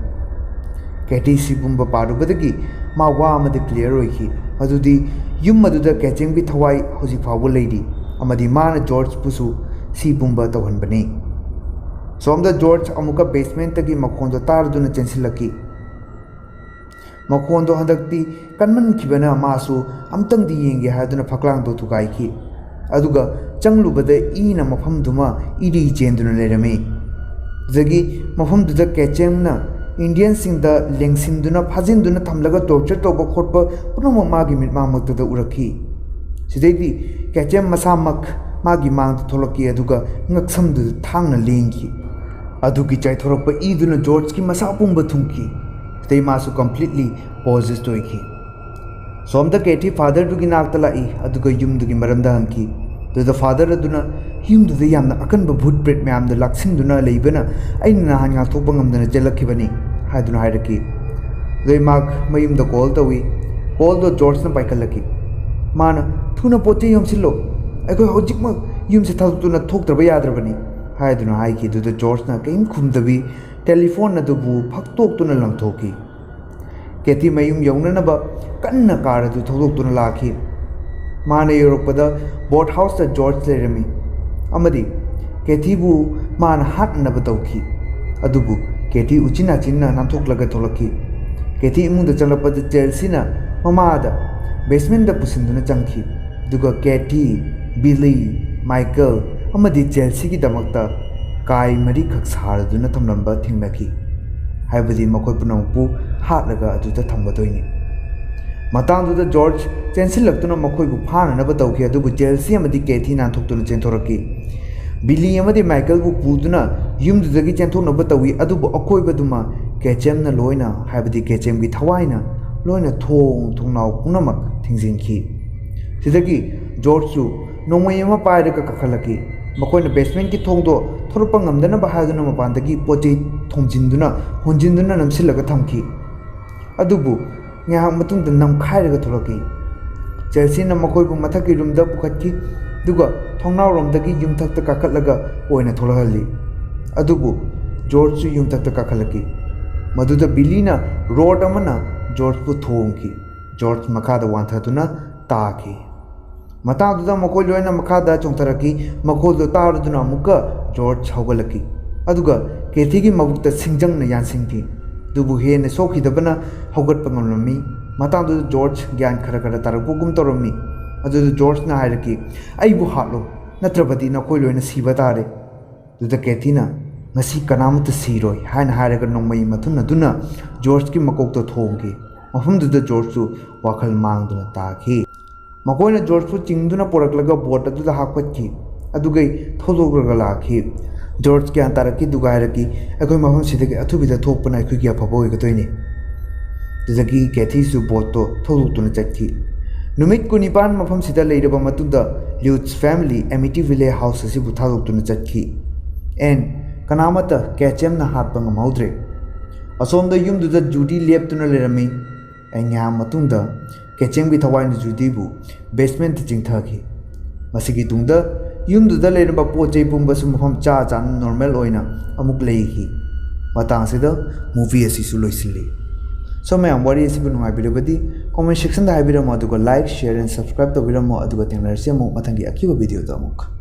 ꯀꯦꯊꯤ ꯁꯤ ꯄꯨꯝꯕ ꯄꯥꯔꯨꯕꯗꯒꯤ ꯃꯥ ꯋꯥ ꯑꯃꯗꯤ ꯀ꯭ꯂꯤꯌꯔ ꯑꯣꯏꯈꯤ, ꯃꯗꯨꯗꯤ ꯌꯨꯝ ꯑꯗꯨꯗ ꯀꯦꯆꯦꯝꯒꯤ ꯊꯋꯥꯏ ꯍꯧꯖꯤꯛ ꯐꯥꯎꯕ ꯂꯩꯔꯤ ꯑꯃꯗꯤ ꯃꯥꯅ ꯖꯣꯔꯖꯄꯨꯁꯨ ꯁꯤ ꯄꯨꯝꯕ ꯇꯧꯍꯟꯕꯅꯤ꯫ ꯁꯣꯝꯗ ꯖꯣꯔꯖ ꯑꯃꯨꯛꯀ ꯕꯦꯁꯃꯦꯟꯠꯇꯒꯤ ꯃꯈꯣꯟꯗꯣ ꯇꯥꯔꯗꯨꯅ ꯆꯦꯟꯁꯤꯜꯂꯛꯈꯤ꯫ ꯃꯈꯣꯟꯗꯣ ꯍꯟꯗꯛꯇꯤ ꯀꯟꯃꯟꯈꯤꯕꯅ ꯃꯥꯁꯨ ꯑꯝꯇꯪꯗꯤ ꯌꯦꯡꯒꯦ ꯍꯥꯏꯗꯨꯅ ꯐꯛꯂꯥꯡꯗꯣ ꯊꯨꯒꯥꯏꯈꯤ꯫ ꯑꯗꯨꯒ ꯆꯪꯂꯨꯕꯗ ꯏꯅ ꯃꯐꯝꯗꯨꯃ ꯏꯔꯤ ꯆꯦꯟꯗꯨꯅ ꯂꯩꯔꯝꯃꯤ꯫ ꯑꯗꯨꯗꯒꯤ ꯃꯐꯝꯗꯨꯗ ꯀꯦꯆꯦꯝꯅ ꯏꯟꯗꯤꯌꯟꯁꯤꯡꯗ ꯂꯦꯡꯁꯤꯟꯗꯨꯅ ꯐꯥꯖꯤꯟꯗꯨꯅ ꯊꯝꯂꯒ ꯇꯣꯔꯆꯔ ꯇꯧꯕ ꯈꯣꯠꯄ ꯄꯨꯝꯅꯃꯛ ꯃꯥꯒꯤ ꯃꯤꯠꯃꯥꯡꯃꯛꯇꯗ ꯎꯔꯛꯈꯤ꯫ ꯁꯤꯗꯩꯗꯤ ꯀꯦꯆꯦꯝ ꯃꯁꯥꯃꯛ ꯃꯥꯒꯤ ꯃꯥꯡꯗ ꯊꯣꯛꯂꯛꯈꯤ, ꯑꯗꯨꯒ ꯉꯛꯁꯝꯗꯨꯗ ꯊꯥꯡꯅ ꯂꯦꯡꯈꯤ꯫ ꯑꯗꯨꯒꯤ ꯆꯥꯏꯊꯣꯔꯛꯄ ꯏꯗꯨꯅ ꯖꯣꯔꯖꯀꯤ ꯃꯁꯥ ꯄꯨꯝꯕ ꯊꯨꯡꯈꯤ꯫ ꯁꯤꯗꯩ ꯃꯥꯁꯨ completely possessed ꯑꯣꯏꯈꯤ꯫ ꯁꯣꯝꯗ ꯀꯦꯊꯤ ꯐꯥꯗꯔꯗꯨꯒꯤ ꯅꯥꯛꯇ ꯂꯥꯛꯏ, ꯑꯗꯨꯒ ꯌꯨꯝꯗꯨꯒꯤ ꯃꯔꯝꯗ ꯍꯪꯈꯤ꯫ ꯑꯗꯨꯗ ꯐꯥꯗꯔ ꯑꯗꯨꯅ, "ꯌꯨꯝꯗꯨꯗ ꯌꯥꯝꯅ ꯑꯀꯟꯕ ꯚꯨꯠ ꯄ꯭ꯔꯦꯠ ꯃꯌꯥꯝꯗ ꯂꯥꯛꯁꯤꯟꯗꯨꯅ ꯂꯩꯕꯅ ꯑꯩꯅ ꯅꯍꯥꯟ ꯉꯥꯛꯊꯣꯛꯄ ꯉꯝꯗꯅ ꯆꯦꯜꯂꯛꯈꯤꯕꯅꯤ" ꯍꯥꯏꯗꯨꯅ ꯍꯥꯏꯔꯛꯈꯤ꯫ ꯑꯗꯩ ꯃꯥꯔꯛ ꯃꯌꯨꯝꯗ ꯀꯣꯜ ꯇꯧꯏ꯫ ꯀꯣꯜꯗꯣ ꯖꯣꯔꯖꯅ ꯄꯥꯏꯈꯠꯂꯛꯈꯤ꯫ ꯃꯥꯅ, "ꯊꯨꯅ ꯄꯣꯠ ꯆꯩ ꯌꯣꯝꯁꯤꯜꯂꯣ, ꯑꯩꯈꯣꯏ ꯍꯧꯖꯤꯛꯃꯛ ꯌꯨꯝꯁꯦ ꯊꯥꯗꯣꯛꯇꯨꯅ ꯊꯣꯛꯇ꯭ꯔꯕ ꯌꯥꯗ꯭ꯔꯕꯅꯤ" ꯍꯥꯏꯗꯨꯅ ꯍꯥꯏꯈꯤ꯫ ꯑꯗꯨꯗ ꯖꯣꯔꯖꯅ ꯀꯔꯤꯝ ꯈꯨꯝꯗꯕꯤ ꯇꯦꯂꯤꯐꯣꯟ ꯑꯗꯨꯕꯨ ꯐꯛꯇꯣꯛꯇꯨꯅ ꯂꯪꯊꯣꯛꯈꯤ꯫ ꯀꯦꯊꯤ ꯃꯌꯨꯝ ꯌꯧꯅꯅꯕ ꯀꯟꯅ ꯀꯥꯔ ꯑꯗꯨ ꯊꯧꯗꯣꯛꯇꯨꯅ ꯂꯥꯛꯈꯤ꯫ ꯃꯥꯅ ꯌꯧꯔꯛꯄꯗ ꯕꯣꯠ ꯍꯥꯎꯁꯇ ꯖꯣꯔꯖ ꯂꯩꯔꯝꯃꯤ ꯑꯃꯗꯤ ꯀꯦꯊꯤꯕꯨ ꯃꯥꯅ ꯍꯥꯠꯅꯅꯕ ꯇꯧꯈꯤ꯫ ꯑꯗꯨꯕꯨ ꯀꯦꯊꯤ ꯎꯆꯤꯟ ꯅꯥꯆꯤꯟꯅ ꯅꯥꯟꯊꯣꯛꯂꯒ ꯊꯣꯛꯂꯛꯈꯤ꯫ ꯀꯦꯊꯤ ꯏꯃꯨꯡꯗ ꯆꯪꯂꯛꯄꯗ ꯆꯦꯜꯁꯤꯅ ꯃꯃꯥꯗ ꯕꯦꯁꯃꯦꯟꯗ ꯄꯨꯁꯤꯟꯗꯨꯅ ꯆꯪꯈꯤ꯫ ꯑꯗꯨꯒ ꯀꯦꯊꯤ, ꯕꯤꯂꯤ, ꯃꯥꯏꯀꯦꯜ ꯑꯃꯗꯤ ꯆꯦꯜꯁꯤꯒꯤꯗꯃꯛꯇ ꯀꯥꯏ ꯃꯔꯤꯈꯛ ꯁꯥꯔꯗꯨꯅ ꯊꯝꯂꯝꯕ ꯊꯦꯡꯅꯈꯤ꯫ ꯍꯥꯏꯕꯗꯤ ꯃꯈꯣꯏ ꯄꯨꯝꯅꯃꯛꯄꯨ ꯍꯥꯠꯂꯒ ꯑꯗꯨꯗ ꯊꯝꯒꯗꯣꯏꯅꯤ꯫ ꯃꯇꯥꯡꯗꯨꯗ ꯖꯣꯔꯖ ꯆꯦꯟꯁꯤꯜꯂꯛꯇꯨꯅ ꯃꯈꯣꯏꯕꯨ ꯐꯥꯅꯅꯕ ꯇꯧꯈꯤ, ꯑꯗꯨꯕꯨ ꯆꯦꯜꯁꯤ ꯑꯃꯗꯤ ꯀꯦꯊꯤ ꯅꯥꯟꯊꯣꯛꯇꯨꯅ ꯆꯦꯟꯊꯣꯔꯛꯈꯤ꯫ ꯕꯤꯂꯤ ꯑꯃꯗꯤ ꯃꯥꯏꯀꯦꯜꯕꯨ ꯄꯨꯗꯨꯅ ꯌꯨꯝꯗꯨꯗꯒꯤ ꯆꯦꯟꯊꯣꯛꯅꯕ ꯇꯧꯏ, ꯑꯗꯨꯕꯨ ꯑꯀꯣꯏꯕꯗꯨꯃ ꯀꯦꯆꯦꯝꯅ ꯂꯣꯏꯅ, ꯍꯥꯏꯕꯗꯤ ꯀꯦꯆꯦꯝꯒꯤ ꯊꯋꯥꯏꯅ ꯂꯣꯏꯅ ꯊꯣꯡ ꯊꯣꯡꯅꯥꯎ ꯄꯨꯝꯅꯃꯛ ꯊꯤꯡꯖꯤꯟꯈꯤ꯫ ꯁꯤꯗꯒꯤ ꯖꯣꯔꯖꯁꯨ ꯅꯣꯡꯃꯩ ꯑꯃ ꯄꯥꯏꯔꯒ ꯀꯥꯈꯠꯂꯛꯈꯤ꯫ ꯃꯈꯣꯏꯅ ꯕꯦꯁꯃꯦꯟꯒꯤ ꯊꯣꯡꯗꯣ ꯊꯣꯔꯛꯄ ꯉꯝꯗꯅꯕ ꯍꯥꯏꯗꯨꯅ ꯃꯄꯥꯟꯗꯒꯤ ꯄꯣꯠ ꯆꯩ ꯊꯣꯝꯖꯤꯟꯗꯨꯅ, ꯍꯣꯟꯖꯤꯟꯗꯨꯅ ꯅꯝꯁꯤꯜꯂꯒ ꯊꯝꯈꯤ꯫ ꯑꯗꯨꯕꯨ ꯉꯥꯏꯍꯥꯛ ꯃꯇꯨꯡꯗ ꯅꯝꯈꯥꯏꯔꯒ ꯊꯣꯛꯂꯛꯈꯤ꯫ ꯆꯦꯜꯁꯤꯅ ꯃꯈꯣꯏꯕꯨ ꯃꯊꯛꯀꯤ ꯔꯨꯝꯗ ꯄꯨꯈꯠꯈꯤ, ꯑꯗꯨꯒ ꯊꯣꯡꯅꯥꯎꯔꯣꯝꯗꯒꯤ ꯌꯨꯝꯊꯛꯇ ꯀꯥꯈꯠꯂꯒ ꯑꯣꯏꯅ ꯊꯣꯛꯂꯛꯍꯜꯂꯤ꯫ ꯑꯗꯨꯕꯨ ꯖꯣꯔꯖꯁꯨ ꯌꯨꯝꯊꯛꯇ ꯀꯥꯈꯠꯂꯛꯈꯤ꯫ ꯃꯗꯨꯗ ꯕꯤꯂꯤꯅ ꯔꯣꯗ ꯑꯃꯅ ꯖꯣꯔꯖꯄꯨ ꯊꯣꯝꯈꯤ꯫ ꯖꯣꯔꯖ ꯃꯈꯥꯗ ꯋꯥꯟꯊꯗꯨꯅ ꯇꯥꯈꯤ꯫ ꯃꯇꯥꯡꯗꯨꯗ ꯃꯈꯣꯏ ꯂꯣꯏꯅ ꯃꯈꯥꯗ ꯆꯣꯡꯊꯔꯛꯈꯤ꯫ ꯃꯈꯣꯜꯗꯨ ꯇꯥꯔꯗꯨꯅ ꯑꯃꯨꯛꯀ ꯖꯣꯔꯖ ꯍꯧꯒꯠꯂꯛꯈꯤ, ꯑꯗꯨꯒ ꯀꯦꯊꯤꯒꯤ ꯃꯕꯨꯛꯇ ꯁꯤꯡꯖꯪꯅ ꯌꯥꯟꯁꯤꯟꯈꯤ꯫ ꯑꯗꯨꯕꯨ ꯍꯦꯟꯅ ꯁꯣꯛꯈꯤꯗꯕꯅ ꯍꯧꯒꯠꯄ ꯉꯝꯂꯝꯃꯤ꯫ ꯃꯇꯥꯡꯗꯨꯗ ꯖꯣꯔꯖ ꯒ꯭ꯌꯥꯟ ꯈꯔ ꯈꯔ ꯇꯥꯔꯛꯄꯒꯨꯝ ꯇꯧꯔꯝꯃꯤ꯫ ꯑꯗꯨꯗ ꯖꯣꯔꯖꯅ ꯍꯥꯏꯔꯛꯈꯤ, "ꯑꯩꯕꯨ ꯍꯥꯠꯂꯣ, ꯅꯠꯇ꯭ꯔꯕꯗꯤ ꯅꯈꯣꯏ ꯂꯣꯏꯅ ꯁꯤꯕ ꯇꯥꯔꯦ"꯫ ꯑꯗꯨꯗ ꯀꯦꯊꯤꯅ, "ꯉꯁꯤ ꯀꯅꯥꯃꯠꯇ ꯁꯤꯔꯣꯏ" ꯍꯥꯏꯅ ꯍꯥꯏꯔꯒ ꯅꯣꯡꯃꯩ ꯃꯊꯨꯟ ꯑꯗꯨꯅ ꯖꯣꯔꯖꯀꯤ ꯃꯀꯣꯛꯇ ꯊꯣꯝꯈꯤ꯫ ꯃꯐꯝꯗꯨꯗ ꯖꯣꯔꯖꯁꯨ ꯋꯥꯈꯜ ꯃꯥꯡꯗꯨꯅ ꯇꯥꯈꯤ꯫ ꯃꯈꯣꯏꯅ ꯖꯣꯔꯖꯄꯨ ꯆꯤꯡꯗꯨꯅ ꯄꯨꯔꯛꯂꯒ ꯕꯣꯠ ꯑꯗꯨꯗ ꯍꯥꯞꯀꯠꯈꯤ꯫ ꯑꯗꯨꯒ ꯊꯧꯗꯣꯛꯂꯒ ꯂꯥꯛꯈꯤ꯫ ꯖꯣꯔꯖ ꯒ꯭ꯌꯥꯟ ꯇꯥꯔꯛꯈꯤ ꯑꯗꯨꯒ ꯍꯥꯏꯔꯛꯈꯤ, "ꯑꯩꯈꯣꯏ ꯃꯐꯝꯁꯤꯗꯒꯤ ꯑꯊꯨꯕꯤꯗ ꯊꯣꯛꯄꯅ ꯑꯩꯈꯣꯏꯒꯤ ꯑꯐꯕ ꯑꯣꯏꯒꯗꯣꯏꯅꯤ"꯫ ꯑꯗꯨꯗꯒꯤ ꯀꯦꯊꯤꯁꯨ ꯕꯣꯠꯇꯣ ꯊꯧꯗꯣꯛꯇꯨꯅ ꯆꯠꯈꯤ꯫ ꯅꯨꯃꯤꯠ ꯀꯨꯟꯅꯤꯄꯥꯟ ꯃꯐꯝꯁꯤꯗ ꯂꯩꯔꯕ ꯃꯇꯨꯡꯗ ꯂ꯭ꯌꯨꯠꯁ ꯐꯦꯃꯤꯂꯤ ꯑꯦꯃꯤꯇꯤꯚꯤꯂꯦ ꯍꯥꯎꯁ ꯑꯁꯤꯕꯨ ꯊꯥꯗꯣꯛꯇꯨꯅ ꯆꯠꯈꯤ꯫ ꯑꯦꯟ ꯀꯅꯥꯃꯠꯇ ꯀꯦꯆꯦꯝꯅ ꯍꯥꯠꯄ ꯉꯝꯍꯧꯗ꯭ꯔꯦ꯫ ꯑꯁꯣꯝꯗ ꯌꯨꯝꯗꯨꯗ ꯖꯨꯗꯤ ꯂꯦꯞꯇꯨꯅ ꯂꯩꯔꯝꯃꯤ꯫ ꯑꯩ ꯉꯥꯏꯍꯥꯛ ꯃꯇꯨꯡꯗ ꯀꯦꯆꯦꯝꯒꯤ ꯊꯋꯥꯏꯅ ꯖꯨꯗꯤꯕꯨ ꯕꯦꯁꯃꯦꯟꯇ ꯆꯤꯡꯊꯈꯤ꯫ ꯃꯁꯤꯒꯤ ꯇꯨꯡꯗ ꯌꯨꯝꯗꯨꯗ ꯂꯩꯔꯝꯕ ꯄꯣꯠ ꯆꯩ ꯄꯨꯝꯕꯁꯨ ꯃꯐꯝ ꯆꯥ ꯆꯥꯅ ꯅꯣꯔꯃꯦꯜ ꯑꯣꯏꯅ ꯑꯃꯨꯛ ꯂꯩꯈꯤ꯫ ꯃꯇꯥꯡꯁꯤꯗ ꯃꯨꯚꯤ ꯑꯁꯤꯁꯨ ꯂꯣꯏꯁꯤꯜꯂꯤ꯫ ꯁꯣ ꯃꯌꯥꯝ, ꯋꯥꯔꯤ ꯑꯁꯤꯕꯨ ꯅꯨꯡꯉꯥꯏꯕꯤꯔꯕꯗꯤ ꯀꯣꯃꯦꯟ ꯁꯦꯛꯁꯟꯗ ꯍꯥꯏꯕꯤꯔꯝꯃꯣ, ꯑꯗꯨꯒ ꯂꯥꯏꯛ, ꯁꯤꯌꯔ ꯑꯦꯟ ꯁꯕꯁꯀ꯭ꯔꯥꯏꯕ ꯇꯧꯕꯤꯔꯝꯃꯣ꯫ ꯑꯗꯨꯒ ꯊꯦꯡꯅꯔꯁꯤ ꯑꯃꯨꯛ ꯃꯊꯪꯒꯤ ꯑꯀꯤꯕ ꯚꯤꯗꯤꯑꯣꯗ ꯑꯃꯨꯛ꯫